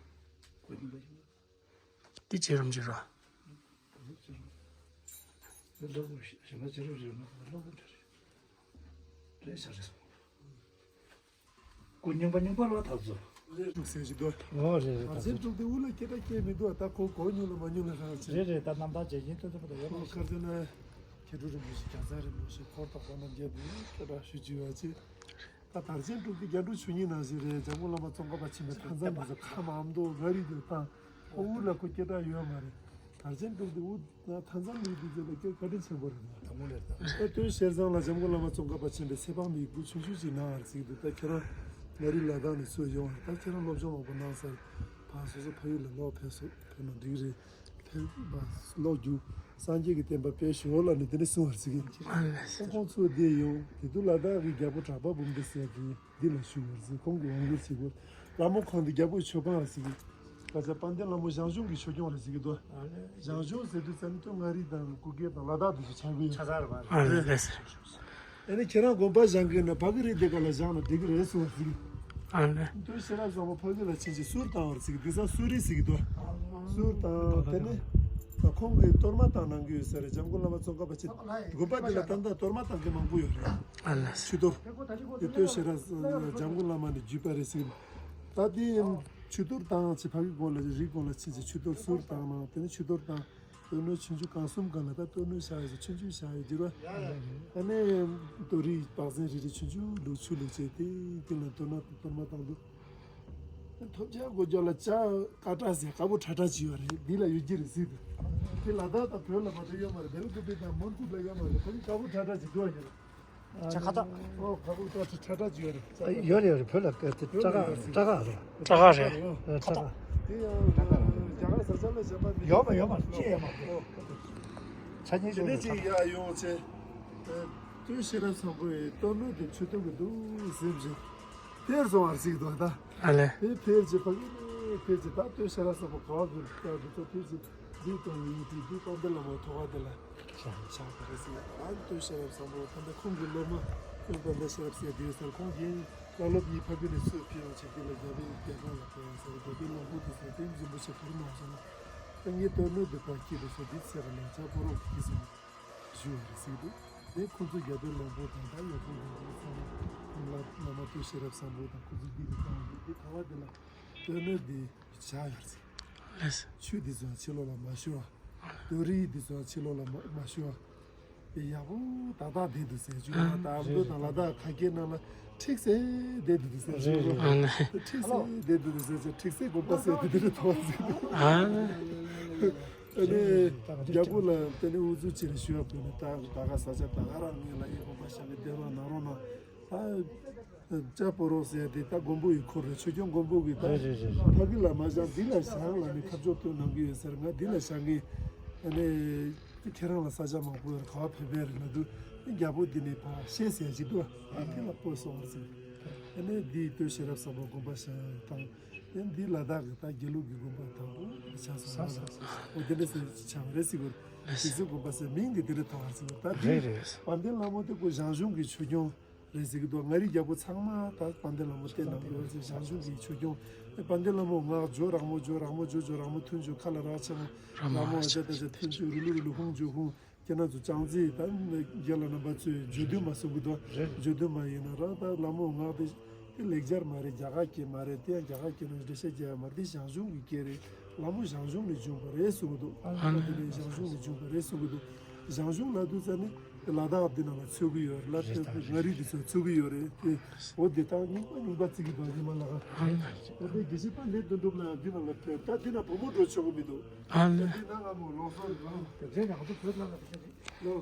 གོ་ཉིན་པ་ཡིན་ལ། དེ་ཅི་རམ་ཅི་ར། དེ་ལོ་གོ་ཞེ་མ་ཅི་ར་རེ་མ་ལོ་གོ་འདྲ་རེད། རེད་ཤག་རེ་ཟུང་། སྐུ་རྙིང་པ་རྙིང་པ་ལ་ད་ཚོ། ལུག་ཟེར་ཞིག་འདུག་ཨོ་རེད་རེད། ད་ཚེ་དྲུག་དེ་དབུ་ལ་སྐད་གྲགས་སྐྱེས་མི་འདུག་ད་ཁོ་གོ་མྱོང་ལ་མ་མྱོང་ལ་རང་ཆེ། རེད་རེད། ད་རྣམ་ཐར་བྱེད་ཀྱིན་ཏོ་ཏོ་པ་ད་ཡོད་མ་ཁར་ཟེར་ན། མཁས་གྲུབ་རིན་པོ་ཆེ་རྒྱ་ཚ་རིན་པོ་ཆེ་འཁོར་དང་པོ་རྣམ་རྒྱལ་པོས་སྐད་གྲགས་ཞུ་བཅུག་པ་ཆེ། ད་དར་ཆེན་དྲུག་དེ་རྒྱ་འབྲུག་ཆོས་གཉིས་ནང་བཞིན་རེད། འཇམ་མགོན་བླ་མ་ཙོང་ཁ་པ་ཆེན་པོའི་མཐའ་མཚམས་དེ་ཚོ་ཁ་མང་མདོག་མངའ་རིས་དེ་དང་དབུ་ལ་ཁོ་སྐད་གྲགས་ཡོད་མ་རེད། དར་ཆེན་དྲུག་དེ་དབུ། ད་མཐའ་མཚམས་ཡོད་དུས་ཚོད་ལ་སྐད་བཀའ་དྲིན་ཆེན་པོ་རེད། དང་པོ་ལེར་དང་། ད་སྟོད་ཤར་ཚང་ལ་འཇམ་མགོན་བླ་མ་ཙོང་ཁ་པ་ཆེན་པོའི་ཚེ་དཔག་མེད་ཀྱི་སྐུ་ཆུང་ཆུང་ཅིག་གནང་བར་གཟིགས་འདུག་ད་ཁྱེད་རང་མངའ་རིས་ལ་དྭགས་ནས་ཚུར་ཡོང་བ་རེད། ད་ཁྱེད་རང་སློབ་སྦྱོང་མང་པོ་གནང་ས་རེད། ཕར་སོ་སོ་ཕ་ཡུལ་ལ་ལོག་ཕེབས་སོང་། ཕེབས་ན་འགྲིག་རེད། ཕེབས་པ་ལོག་རྒྱུ། སངས་རྒྱས་ཀྱི་བསྟན་པ་སྤེལ་ཤོག་ལབ་ནས་དེ་ནས་གསུང་བར་གཟིགས་ཀྱི། ཁོང་ཚོ་བསྡད་ཡོང་། དེ་དུས་ལ་དྭགས་ཀྱི་རྒྱལ་པོ་གྲགས་པ་འབུམ་ལྡན་ཟེར་གྱི། འདི་ལ་བཞུགས་པར་གཟིགས། ཁོང་གི་དབང་བསྐུར་བྱེད་དགོས། ལྷ་མོ་ཁང་དེ་རྒྱལ་པོའི་མཆོད་ཁང་ལ་གཟིགས་ཀྱི། ད་ཆ་དཔལ་ལྡན་ལྷ་མོ་ཞང་ཞུང་གི་ཆོས་སྐྱོང་ལ་གཟིགས་ཀྱི་འདུག་ཞང་ཞུང་ཟེར་དུས་ཙམ་དུ་མངའ་རིས་དང་གུ་གེ་དང་ལ་དྭགས་དེ་ཚོ་ཆགས་ཀྱི་ཡོད། ཆ་ཚང་རེད་པ། ཨ་ལེ་ལེ། ཨ་ནི་ཁྱེད་རང་དགོན་པ་བཞེངས་ཀྱི་ན་ཕ་གི་རི་དེ་ག་ལ་བཞེངས་ན་འགྲིག་གི་རེད་གསུངས་པར་གཟིགས་ཀྱི། ཨ་ལེ། སྟོད་ཤེས་རབ་བཟང་པོ་ཕ་གི་ལ་ཕྱིན་ཅིག་གསུར་བཏང་བར་གཟིགས་ཀྱི། དེང་སང་གསུར་རི་གཟིགས་ཀྱི་འདུག་གསུར་བཏང་། དེ་ནས་ད་ཁོང་གིས་གཏོར་མ་བཏང་གནང་གི་ཡོད་ས་རེད། འཇམ་མགོན་བླ་མ་ཙོང་ཁ་པ་ཆེན། དགོན་པ་དེ་ལ་ད་ལྟ་གཏོར་མ་བཏང་མཁན་མང་པོ་ཡོད་རེད། ཨ་ལེ། ཆུ་གཏོར། དེ་སྟོད་ཤེས་རབ་འཇམ་མགོན་བླ་མ་ནས་བརྒྱུད་པ་རེད་ཟེར། ད་དེ་ཆུ་གཏོར་བཏང་ཅིག་ཕ་གི་སྒོ་ལ་རི་སྒོ་ལ་ཕྱིན་ཅིག་ཆུ་གཏོར་གསུར་བཏང་གནང་། དེ་ནས་ཆུ་གཏོར་བཏང་། སྟོད་སྨད་ཆུང་ཆུང་གང་གསུམ་སྒང་ལ། ད་སྟོད་སྨད་བཞག་ཡོད་ས་ཆུང་ཆུང་བཞག་ཡོད་འགྱུར་བ། ཨ་ནི་རྡོ་རིགས་བག་ཟན་རེ་རེ་ཆུང་ཆུང་བླུགས། ཆུ་བླུགས་བྱས་ཏེ་དེ་ལ་གཏོར་མ་གཏོར་མ་བཏང་འདུག་ཐོབ་ཆ་སྒོ་རྒྱག་ལ་ཅ་ཀ་ཏྲ་ཟེར་དཀར་པོ་ཁྲ་ཁྲ་ཅིག་ཡོད་རེད། འདི་ལ་ཡོད་ཀྱི་རེད་ཟེར་དུས། དེ་ལ་དྭགས་དང་བོད་ལ་མ་གཏོགས་ཡོད་མ་རེད། བེལ་ཀུ་པེ་དང་མོན་གྷོ་ལ་ཡོད་མ་རེད། ཕ་གི་དཀར་པོ་ཁྲ་ཁྲ་ཅིག་འདུག་ཡོད་རེད། ཁ་ཁ་ཁ། ཨོ་ཁ་པོ་ཁྲ་ཁྲ་ཁྲ་ཅིག་ཡོད་རེད། ཡོད་རེད་ཡོད་རེད། བོད་ལ་སྐད་དེ་བོད་ལ་སྐྲ་ཡོད་རེད། སྐྲ་ཁ་རེད། སྐྲ་ཁ་རེད། ཨ་སྐྲ་ཁ། དེ་ཡང་རྒྱ་གར་ས་ཆ་ལ་བྱས་པ་མི་ཡོད་མ་ཡོད་མ་ཅི་ཡོད་མ་རེད། ཆ་རྐྱེན་དེ་ནས་ཅིག་ཡར་ཡོང་བྱས། སྟོད་ཤེས་རབ་བཟང་པོ་ཡི་སྟོད་སྨད་དེ་ཆོས་སྟོན་གྱི་འདུག་ཟེར་བཞིན། དེར་སོང་བར་གཟིགས་འདུག་ད། ཨ་ལེ། དེ་ཕེབས་ཀྱི་ཕ་གི་ནས་ཕེབས་ཀྱི་ད་སྟོད་ཤེས་རབ་བཟང་པོ་ག་བ་གི་ལྟ་འདུག་ཚོ་ཕེབས་ཀྱི་གཟིགས་དང་ཡིན་དུས་དུས་དཔལ་ལྡན་ལྷ་མོ་ཐོག་ཁ་དེ་ལ་ཆགས་པ་རེད་ཟེར། ཨ་སྟོད་ཤེས་རབ་བཟང་པོ་ད་ལྟ་ཁོང་གི་སློབ་མ་དཔལ་ལྡན་ཤེས་རབ་ཟེར་དེ་ཡོད་ས་ཁོང་གིས་བཀའ་སློབ་གཉིས་ཕ་གི་ནས་སུས་ཕུལ་ཡོང་བྱས་དེ་ལ་རྒྱ་བོད་རྒྱ་གར་ལ་ཕེབས་ཡོང་ས་རྒྱ་བོད་ལུང་པོ་དེ་ཟེར་དེ་རིན་པོ་ཆེ་གུར་མ་སོང་ན་ད་ངའི་སྟོད་སྨད་དུ་ཕར་སྐྱེས་དུ་སོ་དེ་ཚེ་རིང་ལ་ཇ་ཕོ་རོག་གི་ཟེར། ཞུ་བ་རེད་ཟེར་འདུག་དེ་ཁོ་ཚོ་རྒྱ་བོད་ལུང་པོ་དང་ད་ཡོད་ཁོ་རྒྱ་བོད་ཚང་མ་བླ་མ་སྟོད་ཤེས་རབ་བཟང་པོ་དང་ཁོ་ཚོ་འདི་རུ་བཏང་འདུག་དེ་ག་བ་དེ་ལ་སྟོད་སྨད་འདི་བཞག་ཡོད་ཟེར། ལགས་སོ། ཆོས་འདི་ཚོ་ཕྱི་ལོགས་ལ་མ་ཞུ་བ། སྟོད་རིགས་འདི་ཚོ་ཕྱི་ལོགས་ལ་མ་མ་ཞུ་བ། དེ་ཡག་པོ་ཏག་ཏག་བསྡད་འདུག་ཟེར་བྱུང་ན་ད་ཨ་མདོ་དང་ལ་དྭགས་ཁ་སྐད་ནང་ལ་ཁྲིག་སེ་བསྡད་འདུག་ཟེར་བྱུང་ན་ཨ་ནི་ཁྲིག་སེ་བསྡད་འདུག་ཟེར་ཅེ་ཁྲིག་སེ་དགོན་པ་ཟེར་དེ་འདི་རུ་ཐོག་ཟེར་འདུག་ཨ་ནི། ཨ་ནི་རྒྱལ་པོ་ལ་དེ་ནི་འུ་ཚུགས་ཆེ་རེ་ཞུ་བ་བོད་ནི་ད་ད་ག་ས་ཆ་ད་ག་རང་ངེས་ལ་ཡིན་དགོན་པ་བཞག་གི་བསྡད་རོགས་ན་རོགས་ན་ད་ཅ་པོ་རོགས་ཟེར་དེ་ད་མགོན་པོ་ཡི་འཁོར་རེད། ཆོས་སྐྱོང་མགོན་པོ་གི་ད་རེད་རེད་རེད། ཕ་གི་ལ་མ་བཞག་འདི་ལ་བཞག་ལ་ནི་ཁ་ཕྱོགས་སྟོན་གནང་གི་ཡོད་ཟེར། ང་འདི་ལ་བཞག་གི་ཨ་ནི་ཁྱེད་རང་ལ་ས་ཆ་མང་པོ་ཡོད་ག་བ་ཕེབས་པའི་རེད་ལ་འདུག་རྒྱལ་པོ་འདི་ནི་ཕ་ཤེས་ཟེར་ཞིག་འདུག་ཨ་དེ་ལ་སྤོས་སོང་བར་ཟེར། ཨ་ནི་འདི་སྟོད་ཤེས་རབ་བཟང་པོ་དགོན་པ་བཞག་དང་། ཨེ་འདི་ལ་དྭགས་ཀྱི་ད་དགེ་ལུགས་ཀྱི་དགོན་པ་དང་པོ་ཆགས་སོང་ས་ས་ས། འོ་དེ་འདྲ་ཟེར་ཆགས་པ་རེད་ཟེར་གི་རེད། དེ་ཚོའི་དགོན་པ་ཟེར་མིང་གི་དེ་འདྲ་ཐོགས་པ་རེད་ཟེར་གི་རེད། ད་འདི་རེད་རེད། དཔལ་ལྡན་ལྷ་མོ་དེ་ཀོ་ཞང་ཞུང་གི་ཆོས་སྐྱོང་རེད་ཟེར་གི་འདུག་ང་རི་རྒྱལ་པོ་ཚང་མ་ད་དཔལ་ལྡན་ལྷ་མོ་བསྟེན་གནང་གི་ཡོད་ཟེར། ཞང་ཞུང་གི་ཆོས་སྐྱོང་ཨེ་དཔལ་ལྡན་ལྷ་མོ་ངག་ཇོ་རག་མོ་ཇོ་རག་མོ་ཇོ་ཇོ་རག་མོ་ཐུན་ཇོ་ཁ་ལ་རག་ཆ་མོ་རག་མོ་ཨ་ཅག་ད་ཅག་ཐུན་ཇོ་རུ་ལུ་རུ་ལུ་ཧུང་ཇོ་ཧུང་། ཁྱེད་རང་ཚོ་ཅང་ཙེ་ད་རྒན་ལ་རྣམ་པ་ཚོས་ཇོ་བདུན་མ་གསུང་གི་འདུག་རེད། ཇོ་བདུན་མ་ཡིན་ན་རང་ད་ལྷ་མོ་ངག་དེ་དེ་ལེགས་སྦྱར་མ་རེད། རྒྱ་གར་སྐད་མ་རེད། དེ་ཡང་རྒྱ་གར་སྐད་ནང་འགྲེལ་བཤད་རྒྱག་ཡ་མ་རེད། དེ་ཞང་ཞུང་གི་སྐད་རེད། ལྷ་མོ་ཞང་ཞུང་ནས་བྱུང་བ་རེད་གསུང་གི་འདུག་ཨ་ནི་དེ་ནས་ཞང་ཞུང་ནས་བྱུང་བ་རེད་གསུང་གི་འདུག་ཞང་ཞུང་ལབ་དུས་ཙ་ནི་དེ་ལ་དྭགས་འདི་ནང་ལ་ཚུད་ཀྱི་ཡོད་རེད་ལ། དེ་མངའ་རིས་འདི་ཚོ་ཚུད་ཀྱི་ཡོད་རེད་དེ། འོ་དེ་དག་རྙིང་པ་རྙིང་པ་བརྩི་གི་འདུག་རྙིང་མ་ལ་ཁ། འོ་དེ་དགེ་བཤེས་དཔལ་ལྡན་དོན་གྲུབ་ལ་འདི་ནང་ལ་ཕེབས་ད་འདི་ན་བུ་མོ་འགྲོ་ཆོག་གི་མི་འདུག་ཨ་ལ། འདི་ན་ང་མོ་ལོག་སོང་རེད་ལ། དེ་རྗེས་ང་ཚོ་བོད་ནང་ལ་དེ་ལོ།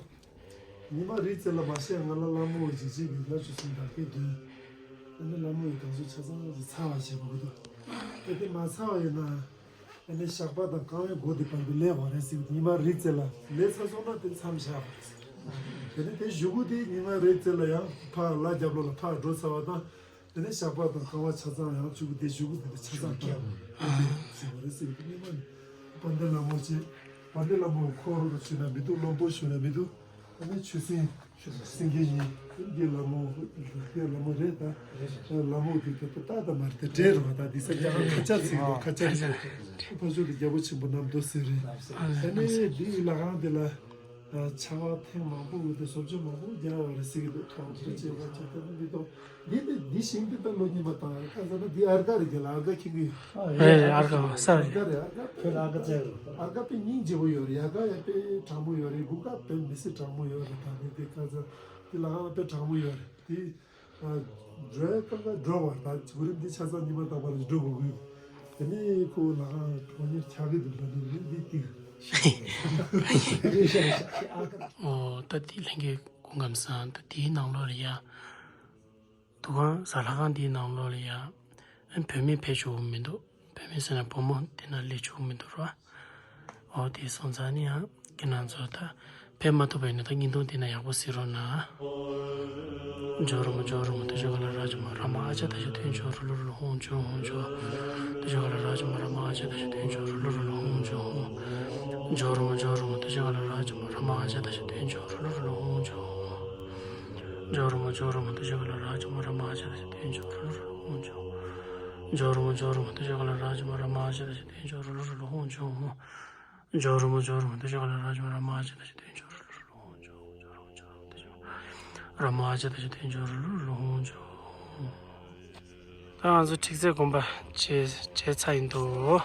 ཉི་མ་རེ་ཙམ་ལ་མ་ཤེས་ང་ལ་ལྷ་མོ་འཇིགས་བྱེད་ཀྱི་ལྷ་ཆུ་སྲིན་བདག་གིས་འདུལ། ཨ་ནི་ལྷ་མོ་ཡི་གང་ཟག་ཆ་ཚང་གི་ཚ་བ་བྱེད་དགོས་ཀྱི་འདུག་ཨ་དེ་མ་ཚ་བ་ཡིན་ན། ཨ་ནི་ཞགས་པ་དང་རྐང་བའི་མགོ་དེ་བར་དུ་ལས་དགོས་རེད་ཟེར་གི་ཉི་མ་རེ་ཙམ་ལ་ལས་ཚར་སོང་ན་དེ་མཚམས་བཞག་དགོས་རེད་ཟེར། དེ་ནི་དེ་གཞུག་གུ་དེ་ཉི་མ་རེ་ཙམ་ལ་ཡང་ཕར་ལ་རྒྱབ་ལོགས་ལ་ཕར་འགྲོ་ཚར་བ་དང་། དེ་ནས་ཞགས་པ་དང་རྐང་བ་ཆ་ཚང་ཡང་བཅུག་གི་དེ་གཞུག་གུ་དེ་ཆ་ཚང་བཀལ་བ་རེད་ཟེར་བ་རེད་ཟེར་གི་དེ་སྔོན་མ་ནས་དཔལ་ལྡན་ལྷ་མོ་ཆེ། དཔལ་ལྡན་ལྷ་མོ་འཁོར་ཞུ་ན་མི་འདུག་སློབ་དཔོན་ཞུ་ན་མི་འདུག་ཨ་ནི་ཆོས་སྲིན་སྲིན་རྒྱལ་ཡིན། སྲིན་རྒྱལ་ལྷ་མོ་སྲིན་རྒྱལ་ལྷ་མོ་རེད་ད། ལྷ་མོ་དེ་ད་ད་ད་མ་རེད་ད་འདྲེ་རེད་བ། ད་འདི་ས་རྒྱ་གར་ཁ་ཆ་ཚིག་རེད། ཁ་ཆ་རེད། ཕ་ཤོ་དེ་རྒྱལ་པོ་ཆེན་པོ་རྣམ་ཐོས་སྲས་རེད། ཨ་ནི་འདི་ལྷ་ཁང་འདི་ལ། ཆར་པ་ཐེངས་མང་པོ་ཡོད་དེ་བཟོ་བཅོས་མང་པོ་རྒྱག་ཡོད་རེད་ཟེར་གི་འདུག་ཐོག་ཐོག་བྱས་པ་བྱས་ཏེ་འདི་ཐོག་འདི་འདི་འདི་ཤིང་འདི་ད་ལོ་རྙིང་པ་དང་ཁ་ས་ན་འདི་ཨར་ཀ་རེད་རྒྱ་ལ་ཨར་ཀ་ཁྱེར་གི་ཡོད། རེད་རེད། ཨར་ཀ་ས་ཨར་ཀ་རེད། ཨར་ཀ་ཁྱེར་ཨར་ཀ་བཙལ་རེད། ཨར་ཀ་དཔེ་སྙིང་རྗེ་པོ་ཡོད་རེད། ཡ་ག་ཡ་དཔེ་དྲང་མོ་ཡོད་རེད། གུ་ག་དཔེ་མི་སྲིད་དྲང་མོ་ཡོད་རེད། ད་འདི་འདི་ཁ་ས་འདི་ལ་ཨང་དཔེ་དྲང་མོ་ཡོད་རེད། འདི་འགྲོའི་སྐབས་ལ་འགྲོ་བར་ད་གོ་རིམ་འདི་ཆ་ཚང་ཉི་མ་རྟག་པར་འགྲོ་དགོས་ཀྱི་ཡོད། དེ་ནས་ཁོ་ལ་ཁང་གྲོང་ཉེར་ཆགས་ཀྱི་འདུག་ལ་འདུག་ནི་འདི་ཏིག་ཨོ་ད་དེ་ལྷན་རྒྱས་སྐུ་ཁམས་བཟང་། ད་དེའི་ནང་ལོགས་ལ་ཡ། འདུ་ཁང་གཟའ་ལྷ་ཁང་དེའི་ནང་ལོགས་ལ་ཡ། ཨ་བུད་མེད་ཕེབས་ཆོག་གི་མི་འདུག་བུད་མེད་ཟེར་ན་བུ་མོ་དེ་ན་སླེབས་ཆོག་གི་མི་འདུག་རོ། ཨོ་དེ་སོང་ཙང་ནི་ཡང་ཁྱེད་རང་ཚོ་ད་ཕེབས་མ་ཐུབ་པ་ཡིན་ན་ད་བརྙན་ཐུང་དེ་ན་ཡག་པོ་གཟིགས་རོགས་གནང་། ད་ང་ཚོ་ཁྲིག་རྩེ་དགོན་པ་བྱས་བྱས་ཚར་ཡིན་འདུག